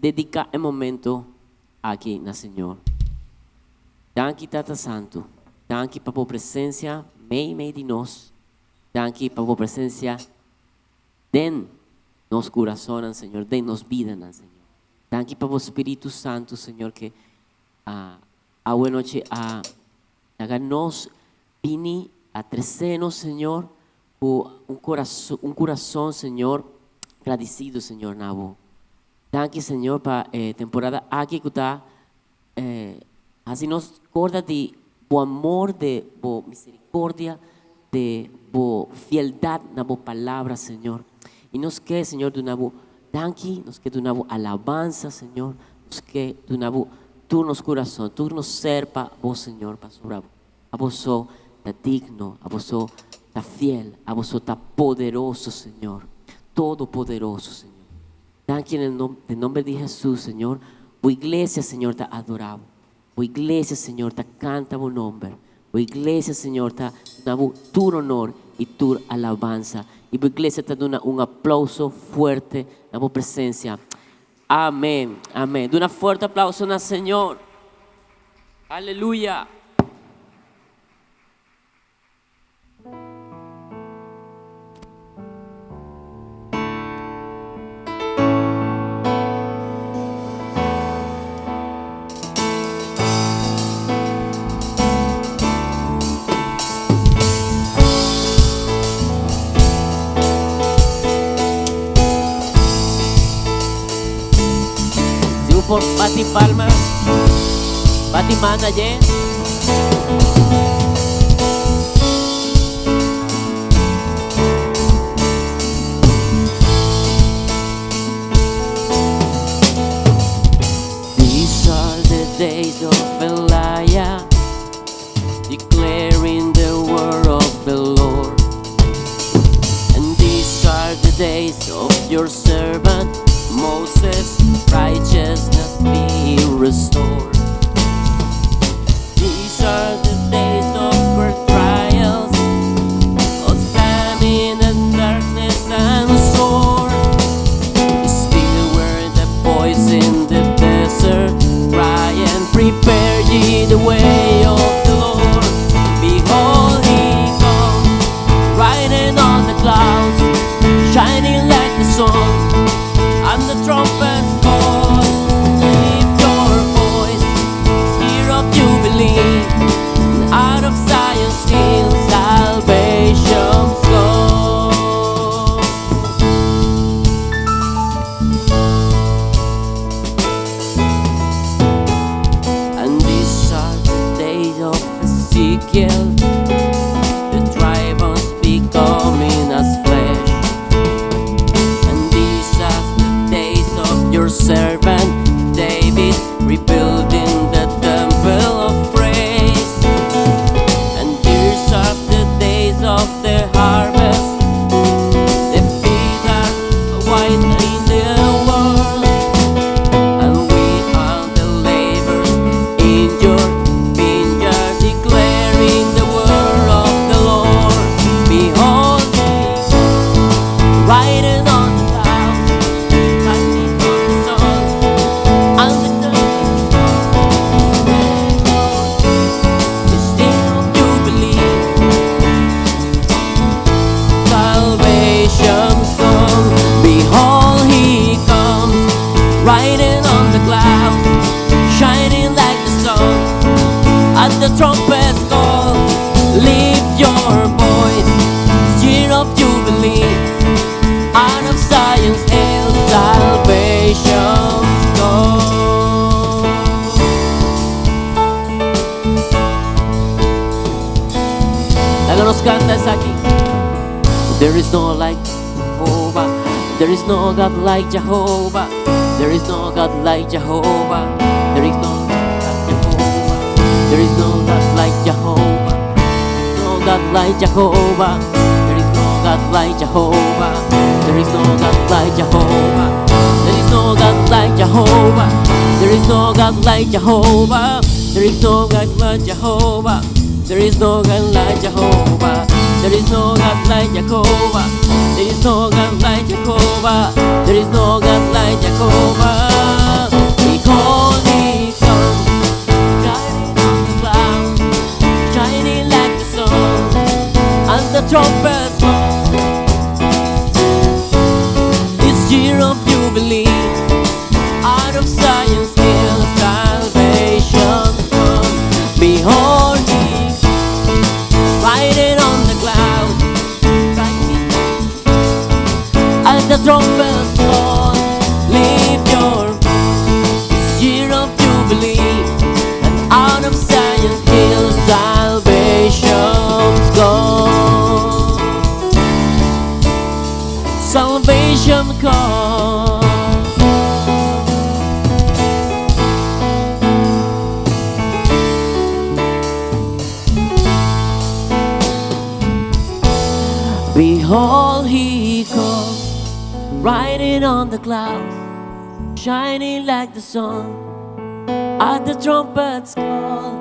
dediká e momento aki na Señor. Danki Tata Santu. Danki pa bo presensia mei mei di nos. Danki pa bo presensia den nos kurasonnan, Señor, den nos bidanan, Señor. Danki pa bo Spiritu Santu, Señor, ke a awe nochi a laga nos bini a trese nos, Señor, ku un kurason, un kurason, Señor, gradisido, Señor, na bo. Danki, Señor, pa e temporada aki ku ta hasi nos korda di bo amor, di bo misericordia, di bo fieldat na bo palabra, Señor. I nos ke, Señor, duna bo danki, nos ke duna bo alabansa, Señor, nos ke duna bo tur nos kurason, tur nos ser pa bo, Señor, pasobra abo so ta digno, abo so ta fiel, abo so ta poderoso, Señor, todopoderoso, Señor. Danki den den nomber di Hesus, Señor. Bo iglesia, Señor, ta adora bo. Bo iglesia, Señor, ta canta bo nomber. Bo iglesia, Señor, ta duna bo tur honor y tur alabansa. Y bo iglesia ta duna un aplauso fuerte na bo presencia. Amen, amen. Duna fuerte aplauso na Señor. Aleluya. Si bo por bati palma, bati man aye. These are the days of Elijah, declaring the word of the Lord. And these are the days of your servant Moses, righteousness being restored. These are the days of great trials, of famine and darkness and sword. Still were the voice in the desert, crying, Prepare ye the way of the Lord. Behold, he comes, riding on the clouds, shining like the sun, and the trumpets call. Lift your voice, hear of jubilee, and out of Zion's hill salvation's come. And these are the days of Ezekiel, the dry bones becoming as flesh. And these are the days of your servant David, rebuilding the temple of praise. And these are the days of the harvest, the fields are white in the world. And we are the laborers in your vineyard, declaring the word of the Lord. Behold, riding on the clouds, shining on the sun, and the still jubilee. Salvation's come. Behold, he comes, riding on the clouds, shining like the sun. At the trumpet's call, lift your voice, year of jubilee. Out of Zion's hill, salvation's come. Laga nos kanta esaki. There is no like Jehovah. There is no God like Jehovah. There is no God like Jehovah. There is no God like Jehovah. There is no God like Jehovah. No God like Jehovah. There is no God like Jehovah. There is no God like Jehovah. There is no God like Jehovah. There is no God like Jehovah. There is no God like Jehovah. There is no God like Jehovah. There is no God like Jehovah. There is no God like Jehovah. There is no God like Jehovah. Riding on the clouds, shining like the sun. At the trumpet's call,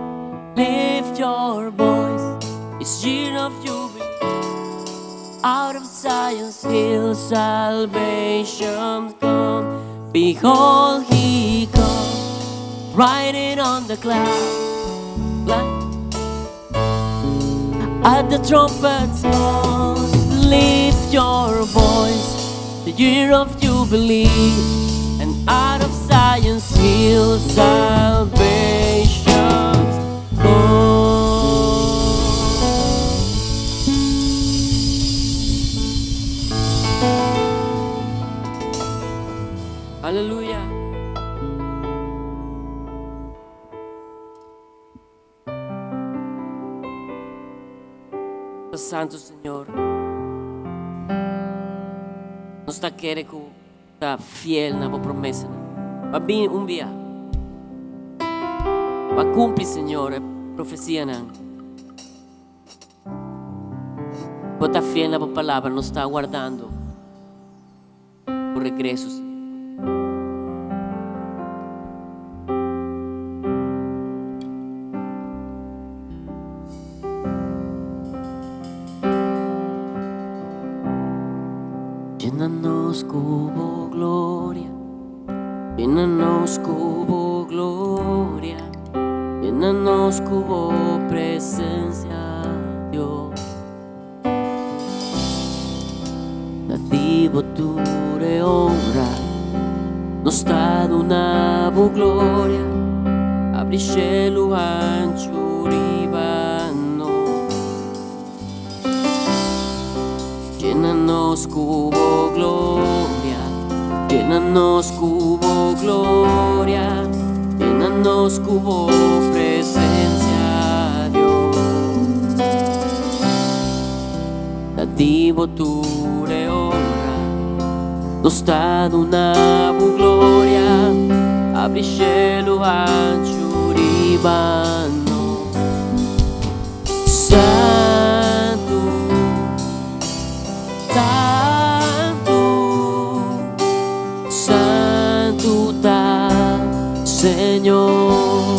lift your voice. It's year of jubilee. Out of Zion's hill, salvation come. Behold, he comes, riding on the cloud. At the trumpet's call, lift your voice. The year of jubilee, and out of Zion's hill, salvation come. Aleluya. Santo Señor. Nos ta kere ku ta fiel na bo promesa. B'a bin un dia. B'a kumpli, Señor, e profesianan. Bo ta fiel na bo palabra, nos ta wardando bo regreso, Señor. Yena nos ku bo gloria, yena nos ku bo gloria, yena nos ku bo presensia, Dios. Na di bo tur e honra, nos ta duna bo gloria, habri shelu hanchu riba nos. Yena nos ku bo gloria, yena nos ku bo gloria, yena nos ku bo presensia, Dios. Na di bo tur e honra, nos ta duna bo gloria, habri shelu hanchu riba nos. Santu, Santu, Santu ta Señor.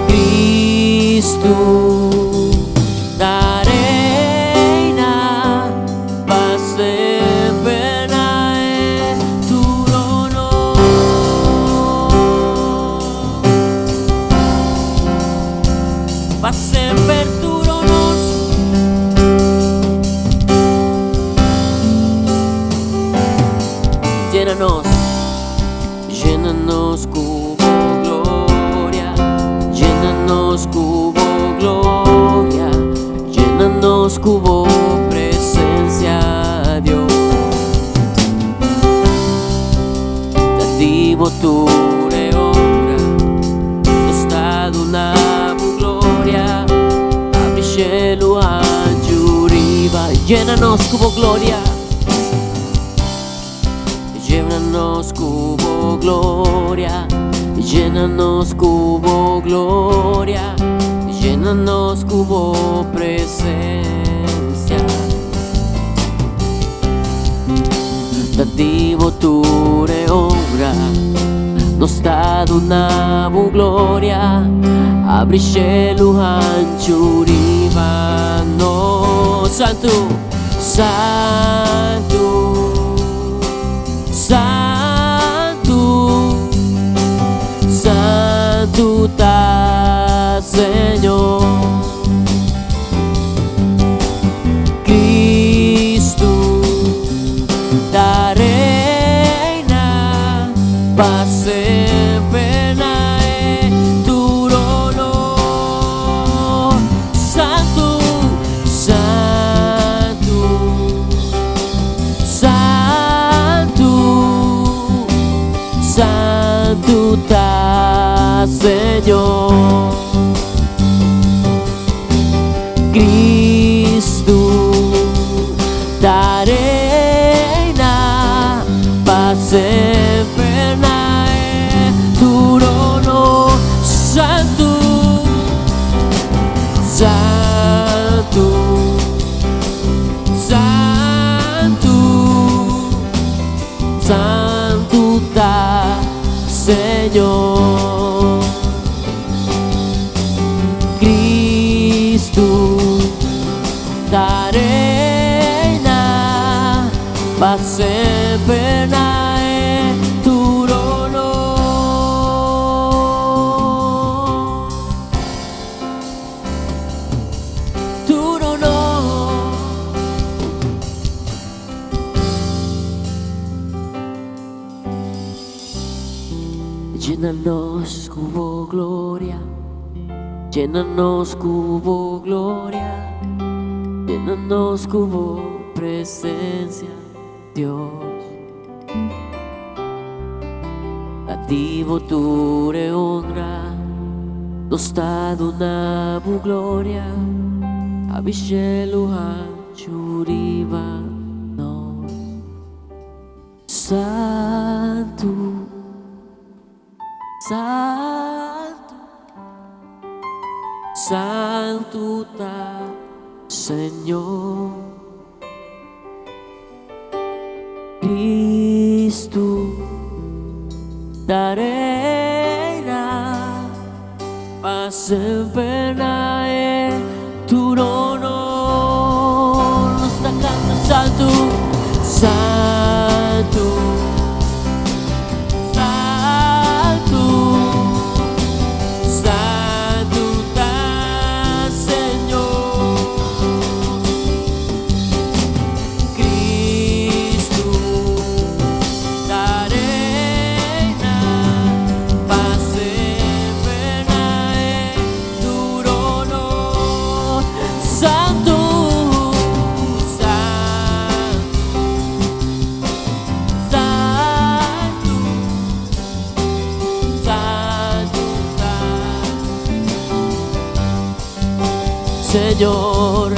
Kristu ta reina pa semper na e trono. Pa semper trono. Yénanos, yénanos ku bo gloria, yénanos ku bo gloria, yénanos ku bo presensia, Dios. Na di bo tur e honra, nos ta duna bo gloria, habri shelu hanchu riba, yénanos ku bo gloria. Yénanos ku bo gloria, yénanos ku bo gloria, yénanos ku bo presensia. Na di bo tur e honra, nos ta duna bo gloria, habri shelu hanchu riba nos. Santu, Santu, Santu, Santu ta Señor. Kristu ta reina pa semper na e trono. Santu, Santu, Santu, Santu ta Señor. Kristu ta reina pa semper na e trono. Santu, Santu, Santu, Santu ta Señor. Cristo ta reina pa semper na e trono. Trono. Yena nos ku bo gloria, yena nos ku bo gloria, yena nos ku bo presensia, Dios. Na di bo tur e honra, nos ta duna bo gloria, habri shelu hanchu riba nos. Santu, Santu, Santu ta Señor. Cristo ta reina pa semper na e trono. Nos ta canta Santu, Santu, Santu, Santu ta Señor. Cristo ta reina pa semper na e trono. Santu, Santu, Santu, Santu ta Señor.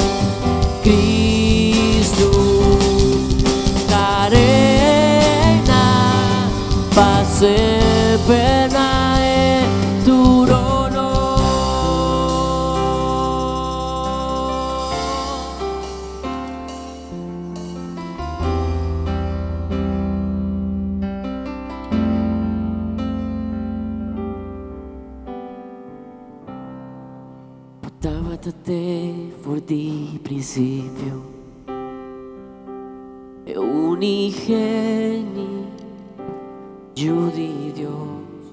Cristo ta reina pa semper na e trono. Tabata t'ei for di prinsipio, e unigénito di Dios.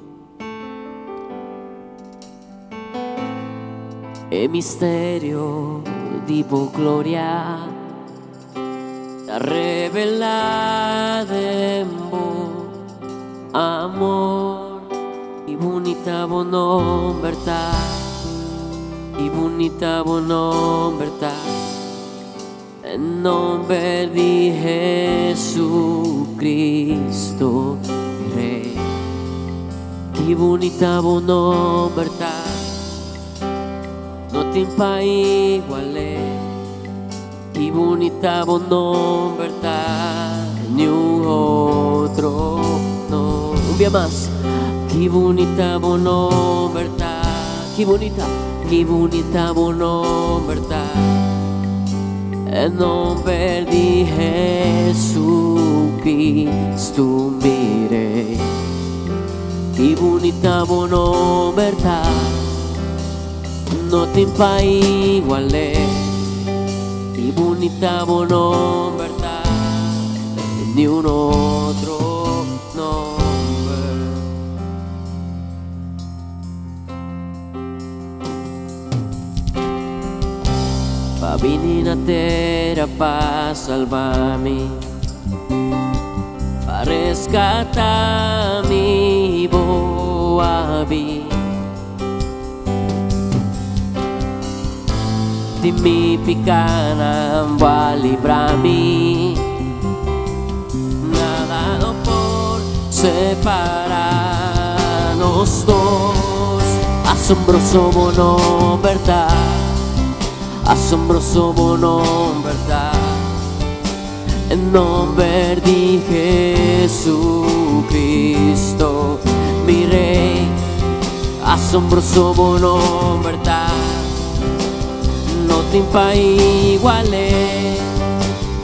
E misterio di bo gloria ta revelá den bo amor. Ki bunita bo nòmber ta, ki bunita bo nòmber ta. En nòmber di Jesucristo, Rei. Ki bunita bo nòmber ta, no tin pa igual'é. Ki bunita bo nòmber ta, niun otro no. Un bia mas. Ki bunita bo nòmber ta, ki bunita, ki bunita bo nòmber ta. En nòmber di Jesucristo, mi Rei. Ki bunita bo nòmber ta, no tin pa igual'é. Ki bunita bo nòmber ta, niun otro nòmber. B'a bini na tera pa salba mi, pa reskatá mi bo a bin. Di mi pikánan bo a libra mi. Nada no por separá nos dos. Asombroso bo nòmber ta, asombroso bo nòmber ta. En nòmber di Jesucristo, mi Rei. Asombroso bo nòmber ta, no tin pa igual'é.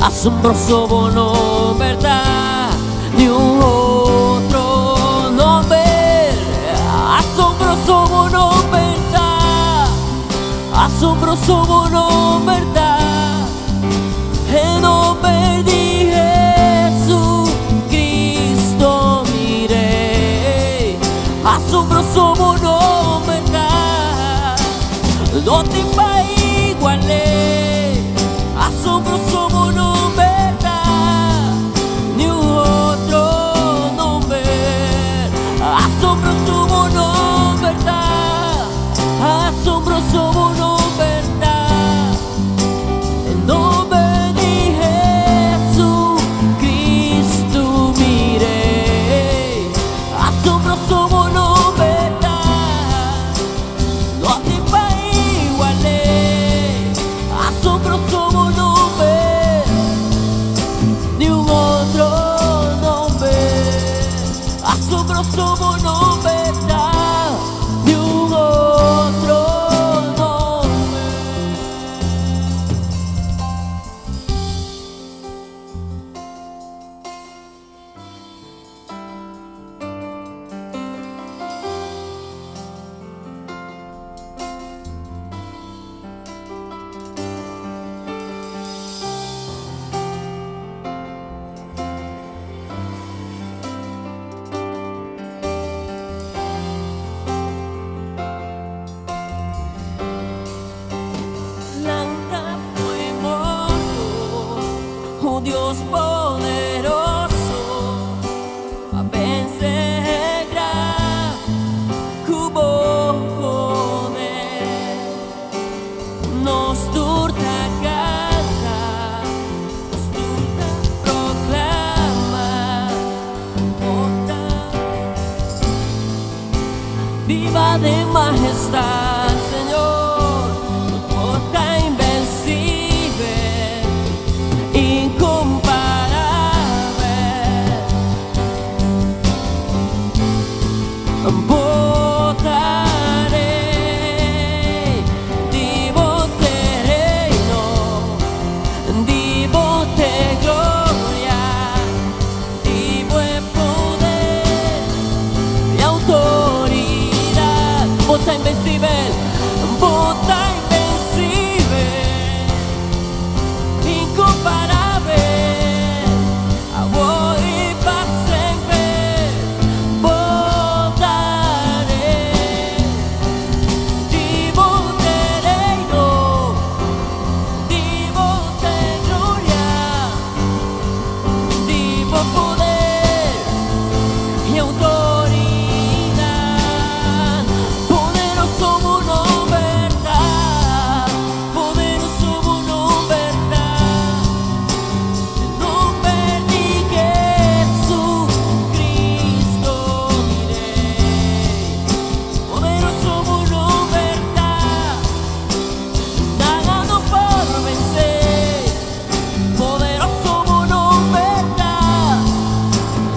Asombroso bo nòmber ta, Niun otro nomber. Asombroso bo nomber ta, asombroso bo nomber ta, e nomber di Jesucristo mi Rey. Asombroso bo nomber ta, no tin pa igual'é. Asombroso bo nomber ta, niun otro nomber. Asombroso bo nomber ta, asombroso bo nomber ta, e nomber di Jesucristo mi Rey. Asombroso bo nomber ta, no tin pa igual'é. Asombroso bo nomber, niun otro nomber. Asombroso bo nomber ta, niun otro nomber. Lanta fo'i morto, o Dios poderoso, a vense graf ku bo poder. Nos tur ta kanta, nos tur ta proklamá, bo ta biba den mahestat, Señor, bo ta invensibel, inkomparabel. Bo ta Rei, di bo t'e reino, di bo t'e gloria, di bo e poder i outoridat. Bo ta invensibel, bo ta invensibel, inkomparabel, awor i pa semper. Bo ta Rei, di bo t'e reino, di bo t'e gloria, di bo poder i outoridat. Poderoso bo nomber ta, poderoso bo nomber ta, nomber di Jesucristo mi Rei. Poderoso bo nomber ta, nada no por vense. Poderoso bo nomber ta,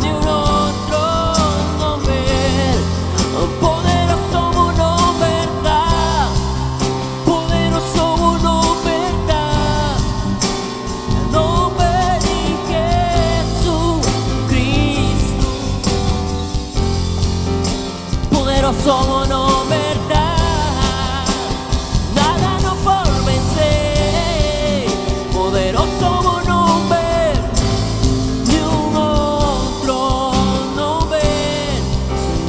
niun otro nomber. Poderoso bo nomber ta, poderoso bo nomber ta, nomber di Jesucristo. Poderoso bo nomber ta, nada no por vense. Poderoso bo nomber, niun otro nomber.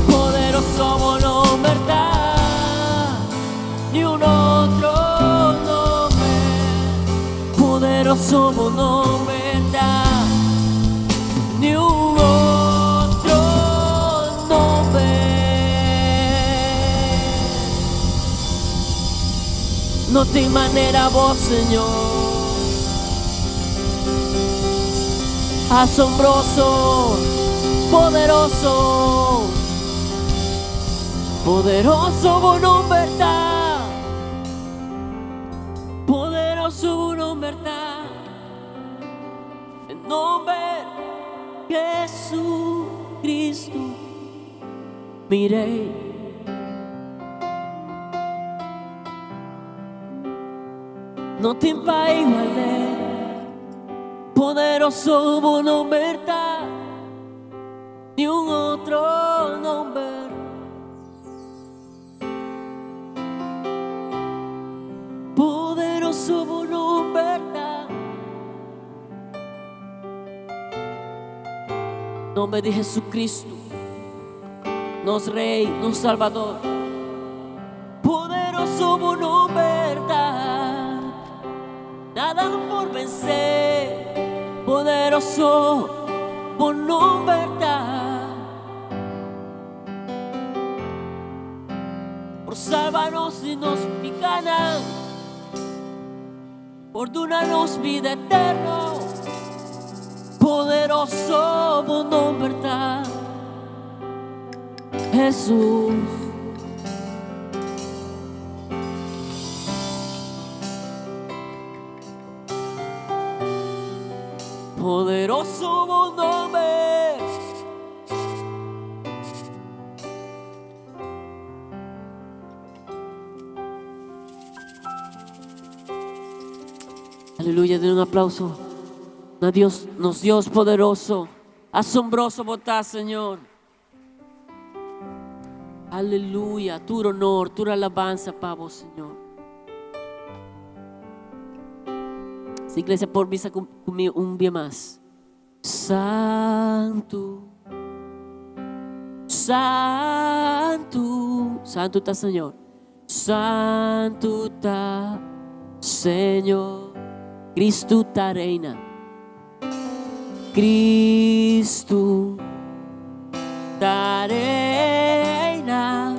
Poderoso bo nomber ta, niun otro nomber. Poderoso bo nomber ta, niun otro nomber. No tin manera bo, Señor. Asombroso, poderoso, poderoso bo nomber ta, poderoso bo nomber ta, en nomber Jesucristo, mi Rei. No tin pa igual'é, poderoso bo nomber ta. otro nomber. Poderoso bo nomber ta. Nomber di Jesucristo, nos Rey, nos Salvador. Poderoso bo nomber ta. Nada no por vence. Poderoso bo nomber ta. Por salba nos di nos picanan, Por duna nos bida eterno. Poderoso bo nomber ta, Jesus. Poderoso bo nomber. Aleluya, den un aplauso na Dios, nos Dios poderoso, asombroso bo ta, Señor. Aleluya, tur honor, tur alabanza pa bo, Señor. Si iglesia por bisa conmigo un bia mas. Santu, Santu, Santu ta Señor, Santu ta Señor, Cristo ta reina, Cristo ta reina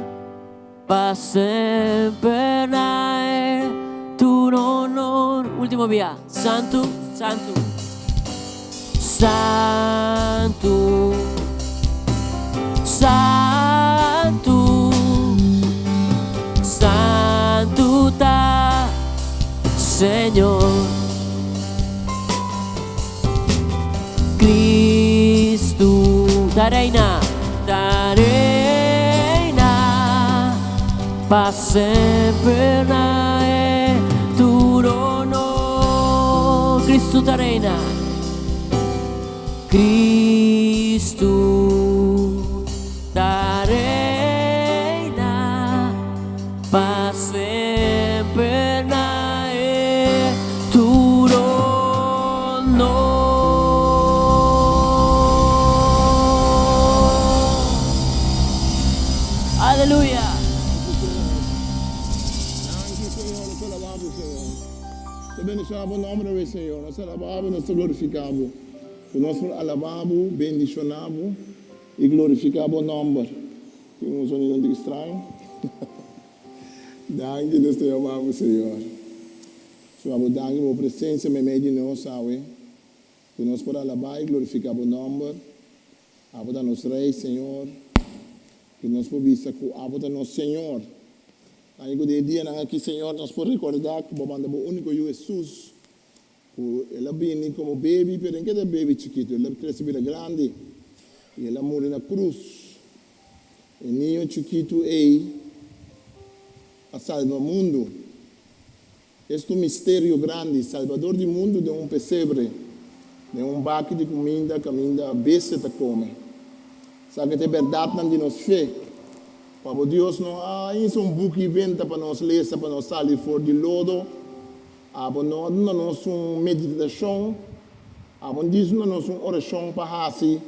pa semper na e tur honor. Ultimo bia. Santu, santu. Santu, santu. Santu ta Señor. Cristo ta reina, ta reina pa semper na e tur honor. Cristo ta reina, Cristo ta reina pa semper na e tur honor. Aleluya! Danki, Señor. Nos ta alabá bo, Señor. Nos ta bendishoná bo nomber awe, Señor. Nos ta alabá bo, nos ta glorifiká bo. Ku nos por alabá bo, bendishoná bo i glorifiká bo nomber. Tin un sonido un tiki straño. Danki nos ta yama bo Señor. Suma bo danki pa bo presencia meimei di nos awe, ku nos por alabá i glorifiká bo nòmber. Abo ta nos Rei, Señor. Ku nos por bisa ku abo ta nos Señor. Danki ku den e dianan aki, Señor, nos por rekordá ku bo manda bo úniko Yu Hesus, ku el a bini komo bebi, pero en keda bebi chikitu, el a krese bira grandi i el a muri na krus. E niño chikitu ei a salba mundu. Es ta un misterio grandi, Salbador di mundu den un pesebre, den un baki di kuminda kaminda bestia ta kome. Sa ke ta e bèrdatnan di nos fe. Pa bo Dios no a insa un buki benta pa nos lesa pa nos sali for di lodo. Abo no a duna nos un meditashon, abo no duna nos un orashon pa hasi.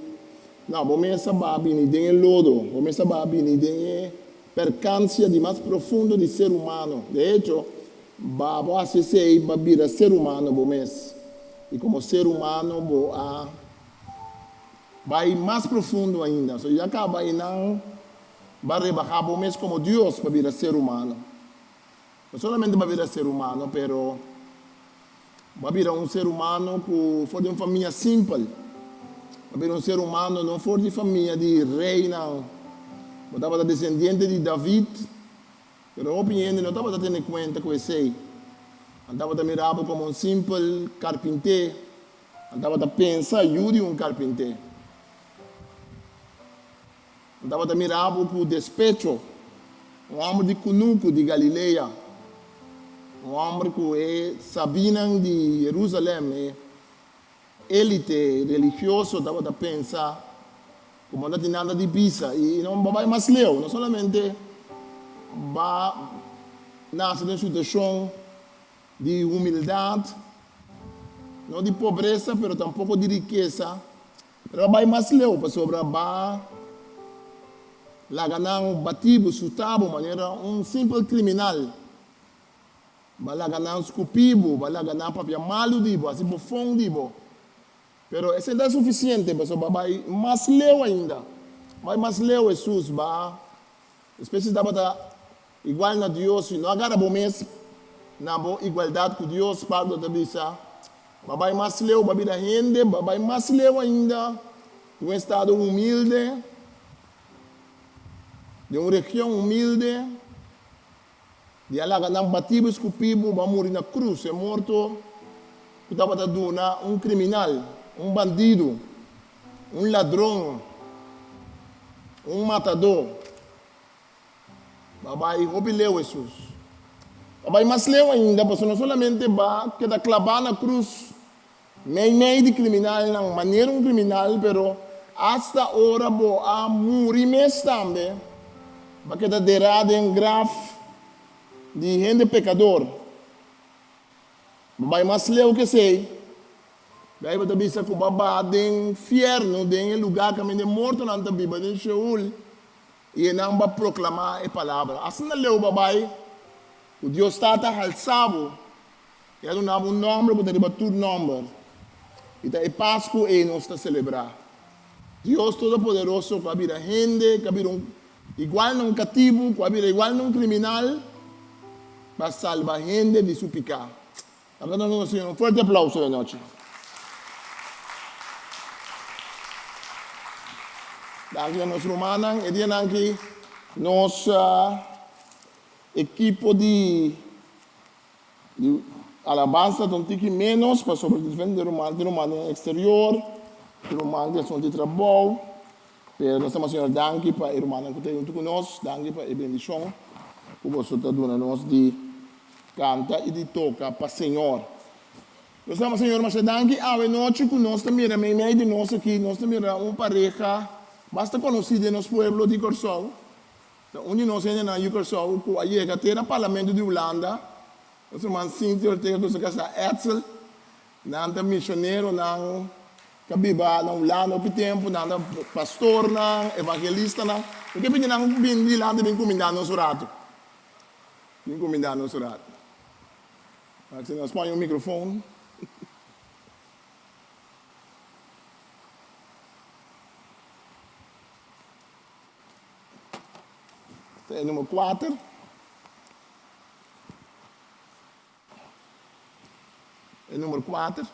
No, bo mes a ba bini den e lodo, bo mes a ba bini den e perkansia di mas profundo di ser humano. De echo, ba bo hasi esei pa bira ser humano bo mes. I komo ser humano bo a bai mas profundo ainda. So ya kaba einan ba rebahá bo mes komo Dios pa bira ser humano. No solamente bo a bira ser humano, pero bo a bira un ser humano ku for di un famia simpel. Bo a bira un ser humano no for di famia di reinan. Bo tabata desendiente di David, pero hopi hende no tabata tene kuenta ku esei. Nan tabata mira bo komo un simpel karpinté. Nan tabata pensa yu di un karpinté. Nan tabata mira bo ku despecho, un hòmber di kunuku di Galilea, un hòmber ku e sabinan di Jerusalèm, e élite religioso tabata pensa. Ku bo no tin nada di bisa i no bo bai mas leu, no solamente ba nase den situashon di humildat, no di pobresa pero tampoko di rikesa, pero ba bai mas leu pasobra ba laga nan bati bo, suta bo manera un simpel kriminal, ba laga nan skupi bo, ba laga nan papia malu di bo, hasi bofon di bo. Pero esei ta sufisiente pasobra ba bai mas leu ainda. Bai mas leu Hesus ba despues si tabata igual na Dios si no a gara bo mes na bo igualdat ku Dios Pablo ta bisa ba bai mas leu ba bira hende ba bai mas leu ainda di un estado humilde di un region humilde Di a laga nan bati bo i skupi bo, bo a muri na krus, e morto ku tabata duna un kriminal, un bandidu, un ladron, un matadó. Bo a bai hopi leu, Hesus. Bo a bai mas leu ainda, pasobra no solamente bo a keda klabá na krus meimei di kriminalnan, manera un kriminal, pero asta ora bo a muri mes tambe, bo a keda derá den graf di hende pekador. Bo bai mas leu ku esei, Beibel ta bisa ku bo a baha den fièrnu, den e lugá kaminda e mortonan ta biba, den Sheol, i einan bo a proklamá e palabra. Asina leu bo a bai ku Dios Tata halsá bo E a duna bo un nòmber ku ta riba tur nòmber, i ta e Pasku ei nos ta selebrá. Dios Todopoderoso ku a bira hende, ku a bira un igual na un katibu, ku a bira igual na un kriminal, pa salba hende di su piká. Laga nos duna Señor un fuerte aplauso e nochi. Danki na nos rumannan. E dianan aki nos ekipo di. Di alabansa ta un tiki ménos pasobra diferente ruman tin ruman den eksterior, tin ruman ku asuntu di trabou, pero nos ta manda Señor danki pa e rumannan ku ta huntu ku nos, danki pa e bendishon ku boso ta duna nos di kanta i di toka pa Señor. Nos ta manda Señor masha danki awe nochi ku nos ta mira meimei di nos aki, nos ta mira un pareha basta konosí den nos pueblo di Kòrsou, Ta un di nos hendenan yu Kòrsou ku a yega te na Parlamento di Hulanda, nos ruman Cynthia Ortega ku su kasá Edsel. Nan ta misioneronan ku a biba na Hulanda hopi tempu, nan ta pastornan, evangelistanan. Mi ke pidi nan bin dilanti bin kumindá nos un ratu. Bin kumindá nos un ratu. Si nos pone un mikrofon. Ta e numero kuater. E numero kuater.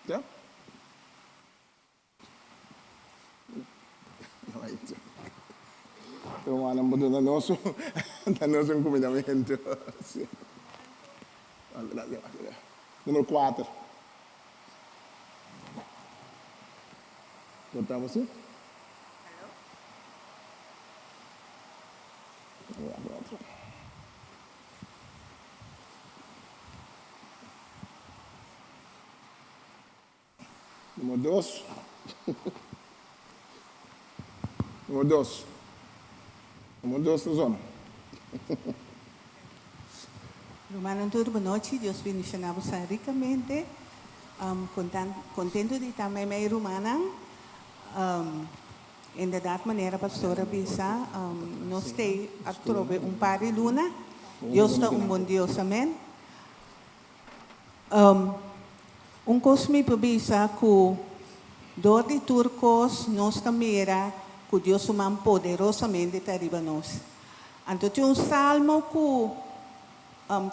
Ya. Hermana, bo duna nos un, nos un kumindamentu. Numero kuater. Cortamos así. Numero dos. Numero dos. Numero dos ta zona. Rumannan tur bo nochi, Dios bendiciona boso ricamente. Contento di ta meimei rumannan. Inderdaad manera pastor a bisa, nos t'ei atrobe un par di luna. Dios ta un bon Dios, amen. Un kos mi por bisa ku dor di tur kos nos ta mira ku Dios su man poderosamente ta riba nos. Anto tin un salmo ku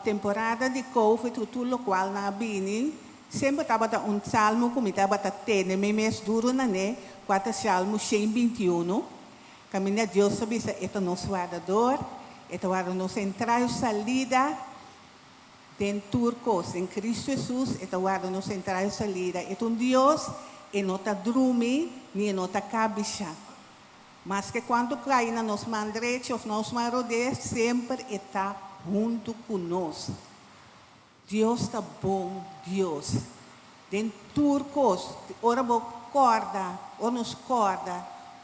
temporada di covid ku tur lokual nan a bini, semper tabata un salmo ku mi tabata tene mi mes duru na ne, kua ta Salmo 121, kaminda Dios ta bisa e ta nos wardador, e ta warda nos entrada i salida den tur kos. Den Kristu Hesus e ta warda nos entrada i salida. E ta un Dios, e no ta drumi ni e no ta kabisha. Maske kuantu kai na nos man drechi òf nos man rodé, semper e ta huntu ku nos. Dios ta bon Dios den tur kos. Ora bo kòrda, ora nos kòrda.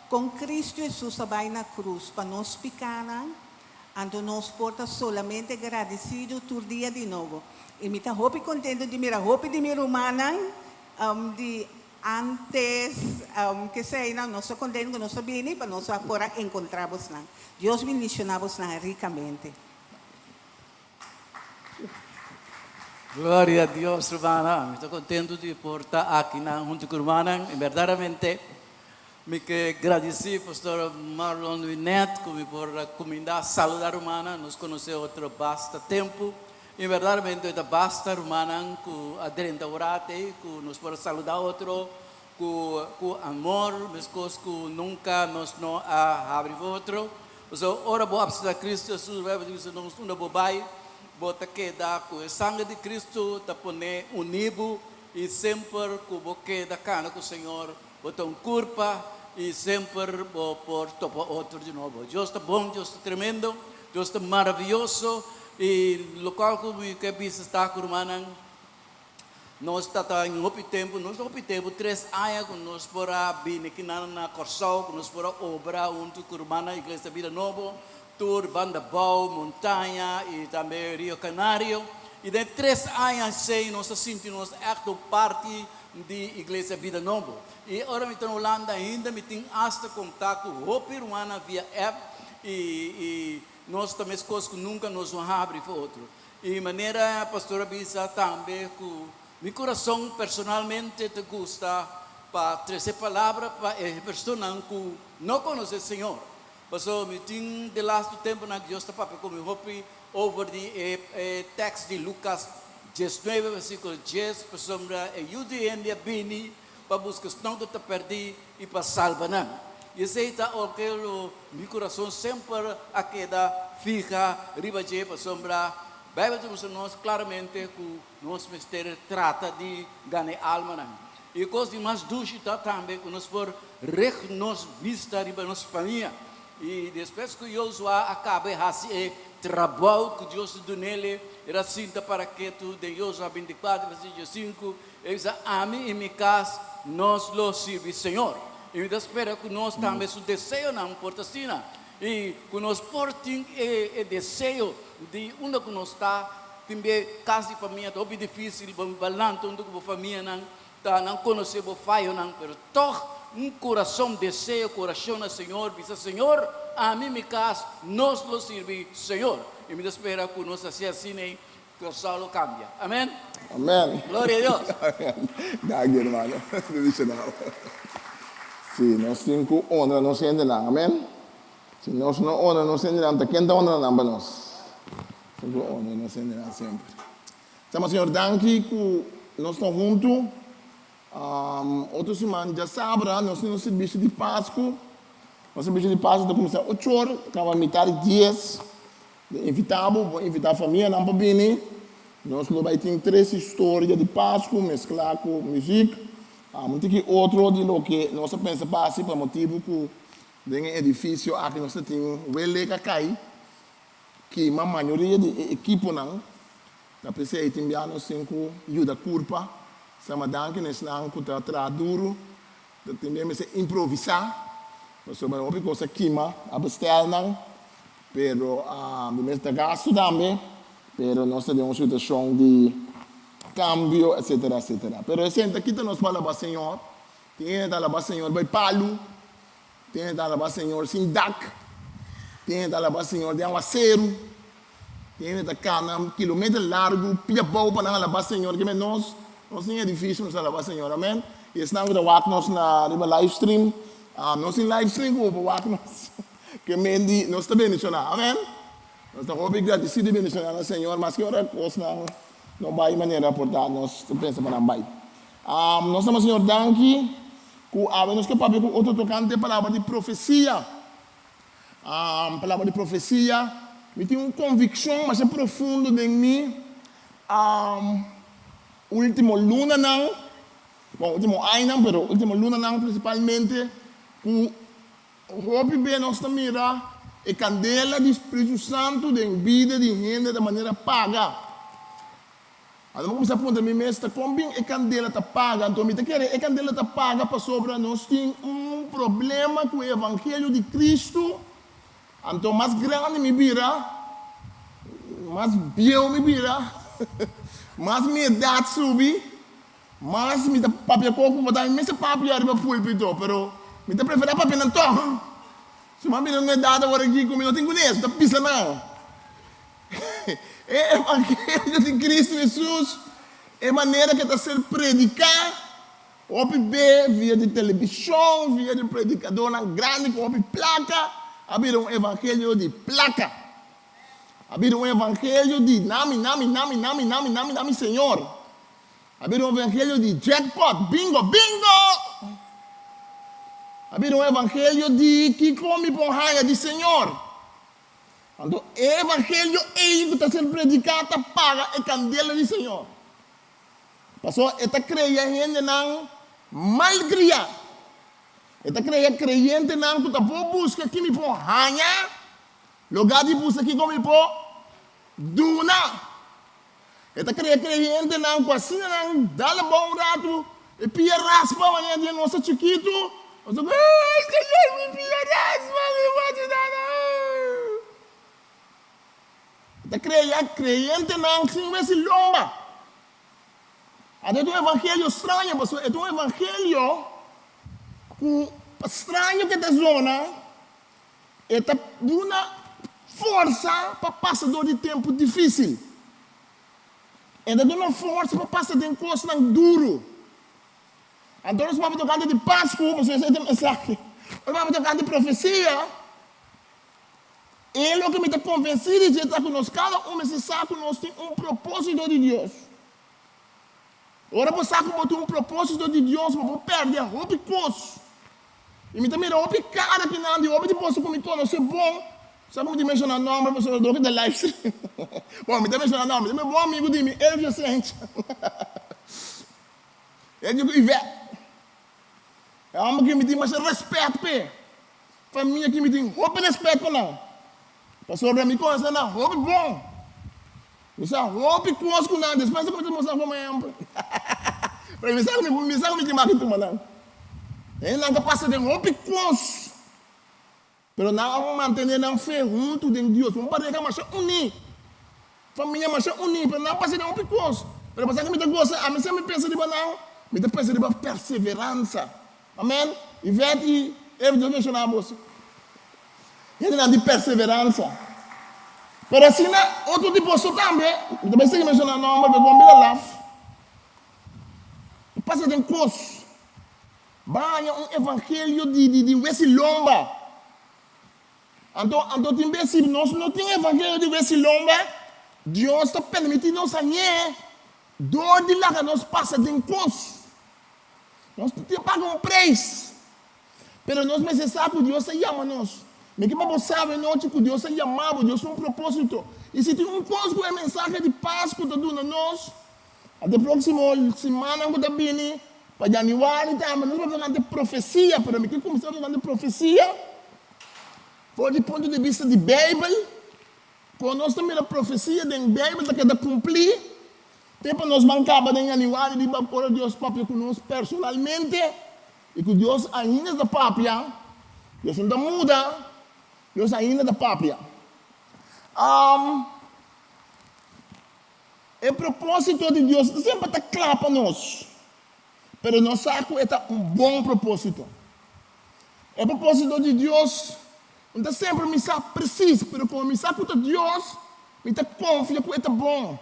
Kon Kristu Hesus a bai na krus pa nos pikanan, anto nos por ta solamente gradisidu tur dia di nobo. I mi ta hopi kontentu di mira hopi di mi rumannan di antes keseinan. Nos ta kontentu ku nos a bini pa nos a por a enkontrá bosnan. Dios bendishoná bosnan rikamente. Gloria a Dios, rumannan. Mi ta kontentu di por ta akinan huntu ku rumannan. I berdaderamente mi ke gradisí Pastor Marlon Winet ku mi por a kumindá saludá rumannan. Nos konosé otro basta tempu. I berdaderamente ta basta rumannan ku a drenta ora ei ku nos por a saludá otro ku ku amor, meskos ku nunka nos no a habri ku otro. Pasobra ora bo apseptá Kristu Hesus, Bijbel ta bisa nos, unda bo bai, bo ta keda ku e sanger di Kristu ta pone uní bo, i semper ku bo keda kana ku Señor, bo ta un kurpa i semper bo por topa otro di nobo. Dios ta bon, Dios ta tremendo, Dios ta maravioso, i lokual ku mi ke bisa ta ku rumannan, Nos ta ta en hopi tempu, nos ta hopi tempu, tres aña ku nos por a bini kinan na Kòrsou, ku nos por a obra huntu ku rumannan Iglesia Bida Nobo, tur Banda Bou, Montaña i tambe Rio Canario. I den tres aña esei nos a sinti nos ègt un parti di Iglesia Bida Nobo. I ora mi ta na Hulanda ainda mi tin asta kontakto ku hopi rumannan via app i i nos ta meskos ku nunka nos no habri for otro. I manera pastor a bisa tambe ku mi kurason personalmente ta gusta pa trese palabra pa e personanan ku no konosé Señor. Pasobra mi tin de lastu tempunan ku Dios ta papia ku mi hopi over di e tèks di Lukas diesnuebe versíkulo dies, pasobra e Yu di hende a bini pa buska esnan ku ta pèrdí i pa salba nan. I esei ta oke lo mi kurason semper a keda fiha riba dje, pasobra Beibel ta mustra nos klaramente ku nos mester trata di gana e almanan. I e kos di mas dushi ta tambe ku nos por reg nos bista riba nos famia. I despues ku Yosua a kaba e hasi e trabou ku Dios a dun'el, el a sinta para ketu den Yosua bintikuater, versíkulo sinku, E bisa, Ami i mi kas, nos lo sirbi Señor. I mi ta spera ku nos tambe su deseonan por ta asina, i ku nos por tin e deseo di unda ku nos ta. Tin be kas di famia ta hopi difísil, bo balanta huntu ku bo famianan, ta nan konosé bo fayonan, pero tòg un kurason deseo ku orashon na Señor, bisa, Señor, ami i mi kas, nos lo sirbi Señor. I mi ta spera ku nos hasi asina ei Kòrsou lo kambia. Amen. Amen. Gloria a Dios. Amen. Danki hermano. Bendicionado. Si, nos tin ku honra nos hendenan. Amen. Si nos no honra nos hendenan, ta ken ta honra nan pa nos? Tin ku honra nos hendenan semper. Sama Señor danki ku nos ta huntu. Otro siman djasabra nos tin nos servicio di Pasku. Nos servicio di Pasku ta kuminsá ocho or, kaba mitar di dies. Mi invitá bo, bo invitá famianan pa bini. Nos lo bai tin tres historia di Pasku mesklá ku muzik. Un tiki otro di loke nos a pensa pa hasi pa motibu ku den e edifisio aki nos ta tin welek a kai kima mayoria di e ekiponan. Ta p'esei tin bia nos tin ku yuda kurpa. Sama danki na esnan ku ta traha duru. Ta tin bia mester improvisá pasobra hopi kos a kima, a bestel nan. Pero mi mester ta gastu tambe, pero nos ta den un situacion di cambio etcetera etcetera. Pero esei ta kita nos pa alaba Señor. Tin hende ta alaba Señor bay palu, tin hende ta alaba Señor sin dak, tin hende ta alaba Señor den awaceru, tin hende ta cana kilometer largu pia bou pa nan alaba Señor. Kimen nos, nos tin edificio nos ta alaba Señor, amen. Y esnan cu ta wak nos na riba live stream, nos tin live stream cu bo por wak nos. Ke men di nos ta bendishoná. Amen. Nos ta hopi gradisido i bendishoná na Señor maske ora kosnan no bai manera por ta nos ta pensa pa nan bai. Nos ta Señor danki ku awe nos ke papia ku otro tokante palabra di profesia. Palabra di profesia, mi tin un konvikshon masha profundo den mi. Ultimo lunanan, bon ultimo añanan pero ultimo lunanan prinsipalmente ku Hopi be nos ta mira e kandela di Spiritu Santu den bida di hende ta manera paga. Anto mi kuminsá puntra mi mes, ta kon bin e kandela ta paga? Anto mi ta kere e kandela ta paga pasobra nos tin un problema ku e evangelio di Kristu. Anto mas grandi mi bira, mas bieu mi bira, mas mi edat subi, mas mi ta papia koko, por ta mi mester papia riba pulpito, pero mi ta preferá papia nan tòg. Si mi a bira un edat awor aki ku mi no tin kuné, mi ta bisa nan. E evangelio di Cristo Hesus, e manera ku e ta ser prediká, hopi be via di televishon, via di predikadónan grandi ku hopi plaka, a bira un evangelio di plaka. A bira un evangelio di nami, nami, nami, nami, nami, nami, nami Señor. A bira un evangelio di jackpot, bingo, bingo! A bira un evangelio di kiko mi por haña di Señor. Anto e evangelio ei ku ta ser prediká ta paga e kandela di Señor. Pasobra e ta krea hendenan malkriá. E ta krea kreyentenan ku ta por buska ki mi por haña, lugá di buska kiko mi por duna. E ta krea kreyentenan ku asina nan dal abou un ratu, e pia raspa manera di nos ta chikitu, nos ta ku, Ey, Señor, mi pia raspa, mi por juda nan. E ta krea kreyentenan sin wesi lomba. Anto e ta un evangelio straño, pasobra e ta un evangelio ku pa straño ke ta zona, E ta duna forsa pa pasa dor di tempu difísil. E ta duna forsa pa pasa den kosnan duru. Anto nos papia tokante di Pasku, pasobra esei ta e mensahe. Nos papia tokante profesia. E loke mi ta konvensí di dje ta ku nos kada un mester sa ku nos tin un propósito di Dios. Ora bo sa ku bo tin un propósito di Dios, bo por pèrdè hopi kos. I mi ta mira hopi kara kinan di hopi di boso ku mi konosé bon. Sa ku mi tin menshoná nòmber pasobra dor ku ta live stream. Bon, mi ta menshoná nòmber. Tin mi bon amigu di mi, Elvio Sencha. Elvio ku Ivette. E hòmber ku mi tin masha rèspèt p'e. Famia ku mi tin hopi rèspèt pa nan. Pasobra mi konosé nan hopi bon. Mi sa hopi kos ku nan, despues mi ta mustra komo ehèmpel. Pero mi sa ku mi sa ku mi tin maki tuma nan. E nan ta pasa den hopi kos, pero nan a mantené nan fe huntu den Dios. Un pareha masha uní, famia masha uní, pero nan a pasa den hopi kos. Pero pasobra ku mi ta gosa, ami semper pensa riba nan, mi ta pensa riba perseveransa. Amen. Yvette i Eva, Dios benshoná boso. Hendenan di perseveransa. Pero asina otro di boso tambe, mi ta bai sigui menshoná nòmber, pero bon bira laf. Ta pasa den kos. Ba haña un evangelio di di di wesi lomba. Anto anto tin bes si nos no tin evangelio di wesi lomba, Dios ta permití nos hañ'é dor di laga nos pasa den kos. Nos tin ke paga un preis. Pero nos mester sa ku Dios a yama nos. Mi ke pa bo sabe anochi ku Dios a yama bo, Dios tin un propósito. I si tin un kos ku e mensahe di Pasku ta duna nos, ata e próksimo simannan ku ta bini, pa yanüari tambe, nos por tokante profesia, pero mi ke kuminsá tokante profesia for di punto di bista di Beibel. Kon nos ta mira profesia den Beibel ta keda kumplí? Te pa nos ban kaba den yanüari riba ora Dios papia ku nos personalmente. I ku Dios ainda ta papia, Dios no ta muda, Dios ainda ta papia. E propósito di Dios no semper ta kla pa nos, pero nos sa ku e ta un bon propósito. E propósito di Dios no ta semper mi sa presis, pero komo mi sa ku ta Dios, mi ta konfia ku e ta bon.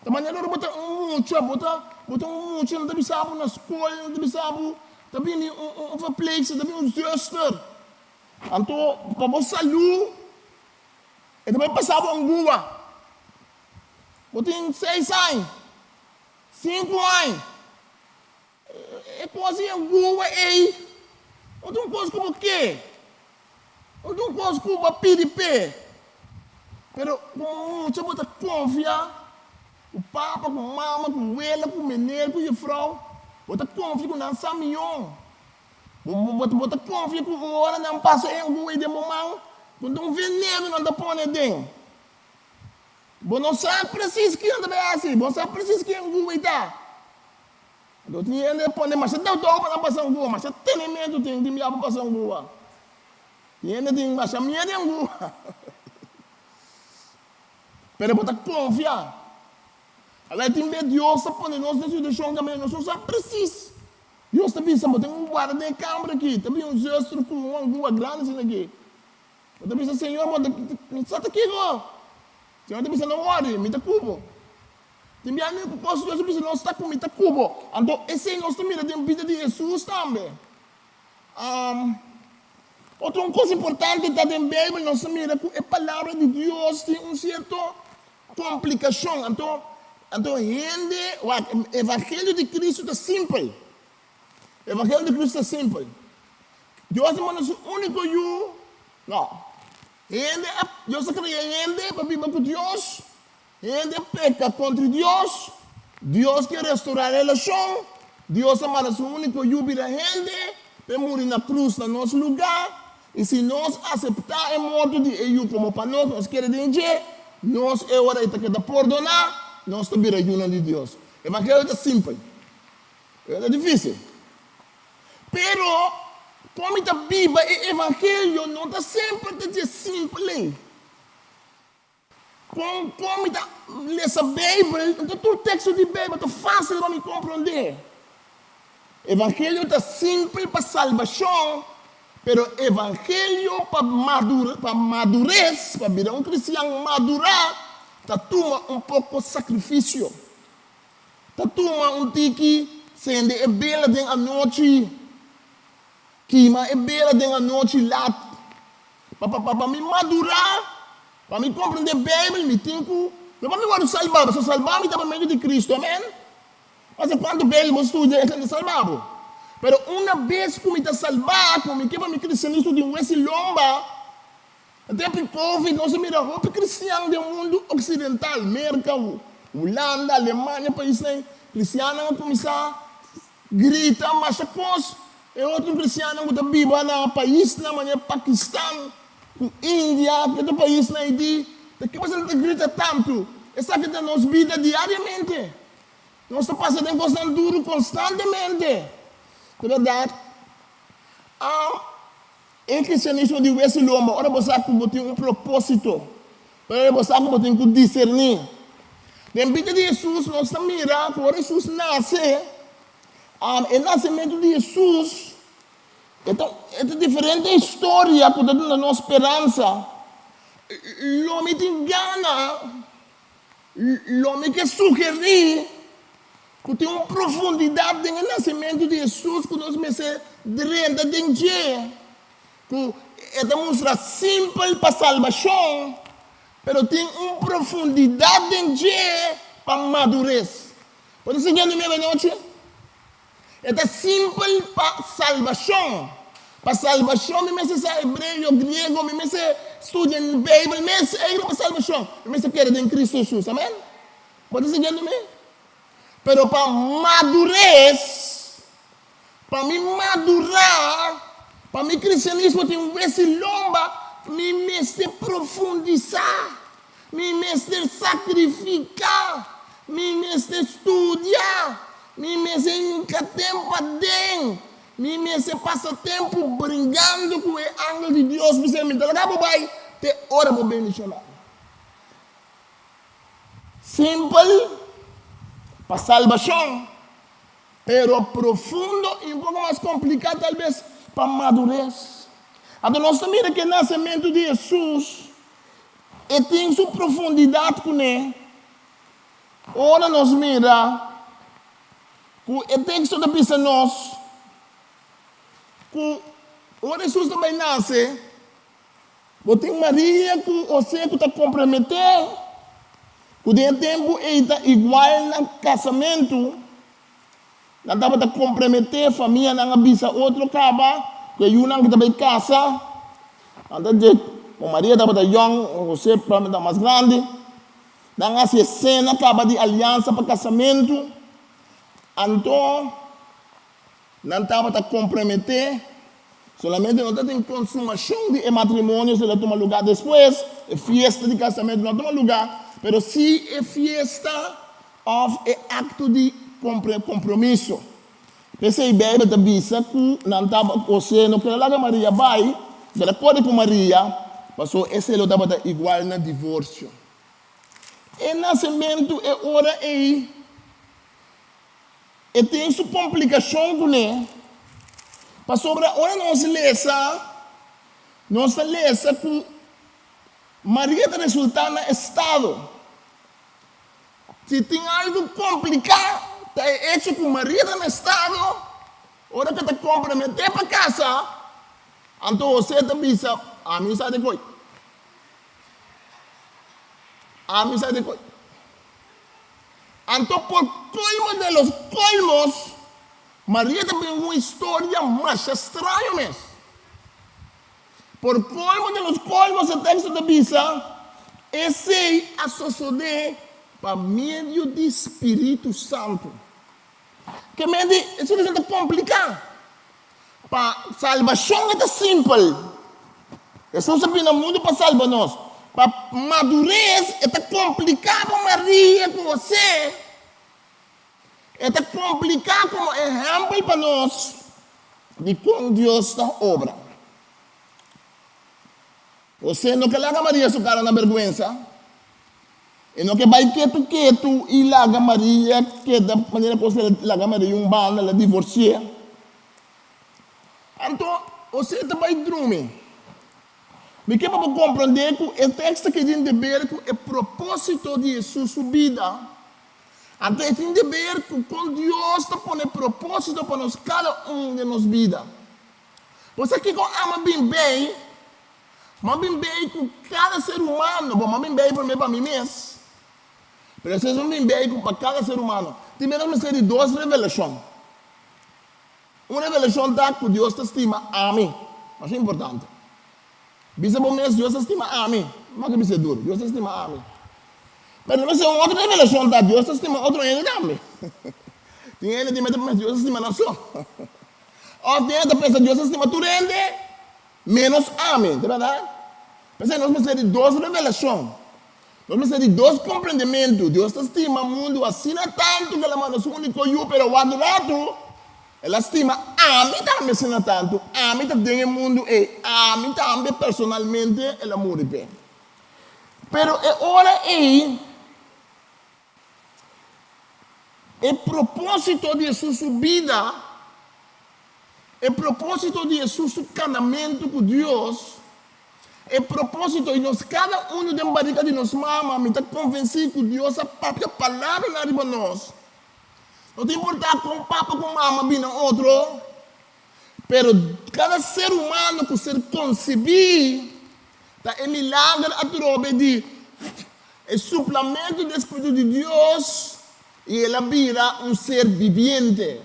Ta manera ora bo ta un mucha, bo ta bo ta un mucha, nan ta bisa bo na skol, nan ta bisa bo, ta bini un un verpleegster, ta bini un zuster. Anto pa bo salú, e ta bai pasa bo angua. Bo tin seis aña, sinku aña. E kos di angua ei no ta un kos ku bo ke, no ta un kos ku bo a pidi p'e. Pero komo mucha bo ta konfia ku papa, ku mama, ku wela, ku meneer, ku jefrou. Bo ta konfia ku nan sa mihó. Bo ta konfia ku ora nan pasa e angua ei den bo man, ku no ta un veneno nan ta pone aden. Bo no sa presis kinan ta bai hasi, bo no sa presis ken angua ei ta. Anto tin hende a pone masha dou-dou pa nan pasa angua, masha tenementu tin tin bia pa pasa angua. Tin hende tin masha miedu di angua. Pero bo ta konfia. Alai tin bes Dios ta pone nos den situashon kaminda nos no sa presis. Dios ta bisa, bo tin ku warda den e kamber aki, ta bin un zuster ku un angua grandi asina aki. Bo ta bisa, Señor, bo ta, mi sa ta kiko. Señor ta bisa, No wòri, mi ta ku bo. Tin bia mi ku kos Dios a bisa nos ta ku mi ta ku bo. Anto esei nos ta mira den bida di Hesus tambe. Otro un kos importante ta den Beibel nos ta mira ku e palabra di Dios tin un sierto komplikashon. Anto, anto hende, wak, evangelio di Kristu ta simpel. Evangelio di Kristu ta simpel. Dios a manda su úniko Yu, no, hende a, Dios a krea hende pa biba ku Dios, hende a peka kontra Dios, Dios ke restorá relashon, Dios a manda su úniko Yu bira hende pa e muri na krus na nos lugá, i si nos aseptá e morto di e Yu komo pa nos, nos kere den dje, nos e ora ei ta keda pordoná, nos ta bira yunan di Dios. Evangelio ta simpel. E ta difísil. Pero, kon mi ta biba e evangelio no ta semper ta dje simpel ei. Kon kon mi ta lesa Beibel, no ta tur teksto di Beibel ta fásil pa mi komprondé. Evangelio ta simpel pa salbashon, pero evangelio pa pa madures, pa bira un kristian madurá, ta tuma un poko sakrifisio. Ta tuma un tiki sende e bela den anochi, kima e bela den anochi lat. Pa pa pa mi madurá, pa mi komprendé Beibel, mi tin ku, no pa mi wòrdu salbá, pasobra salbá mi ta pa medio di Kristu, amèn. Pasa kuantu Beibel bo studia, esei ta salbá bo. Pero una bes ku mi ta salbá, ku mi ke pa mi kristianismo tin wes i lomba, Na tempu di Covid nos a mira hopi kristian den mundu oksidental, Merka, Hulanda, Alemania, paisnan ei, kristiannan a kuminsá grita masha kos. E otro kristiannan ku ta biba na paisnan manera Pakistan ku India, ku otro paisnan ei di, ta ke pasobra nan ta grita tantu? Esaki ta nos bida diariamente. Nos ta pasa den kosnan duru konstantemente. Ta bèrdat? E kristianismo di wes i lomba, ora bo sa ku bo tin un propósito, ora bo sa ku bo tin ku diserní. Den bida di Hesus nos ta mira ku ora Hesus nase, e nasementu di Hesus e ta e ta diferente historia ku ta duna nos speransa. Lo mi tin gana, lo mi ke sugerí Ku tin un profundidat den e nasementu di Hesus ku nos mester drenta den dje, ku e ta mustra simpel pa salbashon, pero tin un profundidat den dje pa madures. Bo ta siguiendo mi avenochi? E ta simpel pa salbashon. Pa salbashon mi mester sa hebreo, griego, mi mester studia Beibel mes, ei pa salbashon. Mi mester kere den Kristu Hesus. Amen? Bo ta siguiendo mi? Pero pa madures, pa mi madurá, pa mi kristianismo tin wes i lomba, mi mester profundisá, mi mester sakrifiká, mi mester studia, mi mester hinka tempu aden, mi mester pasa tempu bringando ku e angel di Dios, bis'é, Mi ta laga bo bai te ora bo bendishoná mi. Simpel pa salbashon, pero profundo i un poko mas kompliká talbes pa madures. Anto nos ta mira ku e nasementu di Hesus e tin su profundidat kuné ora nos mira ku e teksto ta bisa nos ku ora Hesus ta bai nase, Bo tin Maria ku José ku ta komprometé ku den e tempu ei ta igual na kasamentu. Nan tabata komprometé, famianan a bisa otro kaba ku e yunan ku ta bai kasa. Nan ta dje, ku Maria tabata yòn, José probablemente tabata mas grandi. Nan a hasi e sena kaba di aliansa pa kasamentu. Anto Nan tabata komprometé, solamente no tatin konsumashon di e matrimonio, esei lo tuma lugá despues, e fiesta di kasamentu no a tuma lugá. pero sí e fiesta òf e akto di kompromiso. P'esei Beibel ta bisa ku nan tabata, José no ker a laga Maria bai, el a kore ku Maria, pasobra esei lo tabata igual na divorsio. E nasementu e ora ei e tin su komplikashon kuné, pasobra ora nos lesa, nos ta lesa ku Maria ta resultá na estado. Si tin algu kompliká ta e echo ku Maria ta na estado, ora ku e ta komprometé pa kasa, anto Hosé ta bisa, Ami sa di koi. Ami sa di koi. Anto por kolmo de los kolmos, Maria ta bin ku un historia masha straño mes. Por kolmo de los kolmos e teksto ta bisa, Esei a sosodé pa medio di spiritu santu. Ke men di e situashon ta kompliká. Pa salbashon e ta simpel. Hesus a bini na mundu pa salba nos. Pa madures e ta kompliká pa Maria ku Hosé. E ta kompliká komo ehèmpel pa nos di kon Dios ta obra. Hosé no ke laga Maria su kara na bèrgwensa. E no ke bai ketu ketu i laga Maria keda manera ku Hosé laga Maria un banda, el a divorsi'é. Anto Hosé ta bai drumi. Mi ke pa bo komprondé ku e teksto aki tin deber ku e propósito di Hesus su bida. Anto e tin deber ku kon Dios ta pone propósito pa nos kada un den nos bida. Bo sa kiko ama bin bei? M'a bin bei ku kada ser humano. Bon, m'a bin bei promé pa mi mes, pero despues m'a bin bei ku pa kada ser humano. Tin bes nos mester di dos revelashon. Un revelashon ta ku Dios ta stima ami, masha importante. Bisa bo mes, Dios ta stima ami. M'a ke bisa e duru, Dios ta stima ami. Pero nos mester un otro revelashon ta, Dios ta stima otro hende tambe. Tin hende tin mester pensa Dios ta stima nan so. Òf tin hende ta pensa Dios ta stima tur hende ménos ami, ta bèrdat? P'esei nos mester di dos revelashon. Nos mester di dos komprendementu. Dios ta stima mundu asina tantu ku el a manda su úniko Yu, pero wak ratu el a stima ami tambe asina tantu. Ami ta den e mundu ei, ami tambe personalmente el a muri p'e. Pero e ora ei. E propósito di Hesus su bida, e propósito di Hesus su kanamentu ku Dios, e propósito di nos kada unu den barika di nos mama, mi ta konvensí ku Dios a papia palabranan riba nos. No ta importá kon papa ku mama bini na otro, pero kada ser humano ku ser konsebí ta e milager atrobe di E suplamentu di e Spiritu di Dios i el a bira un ser bibiente.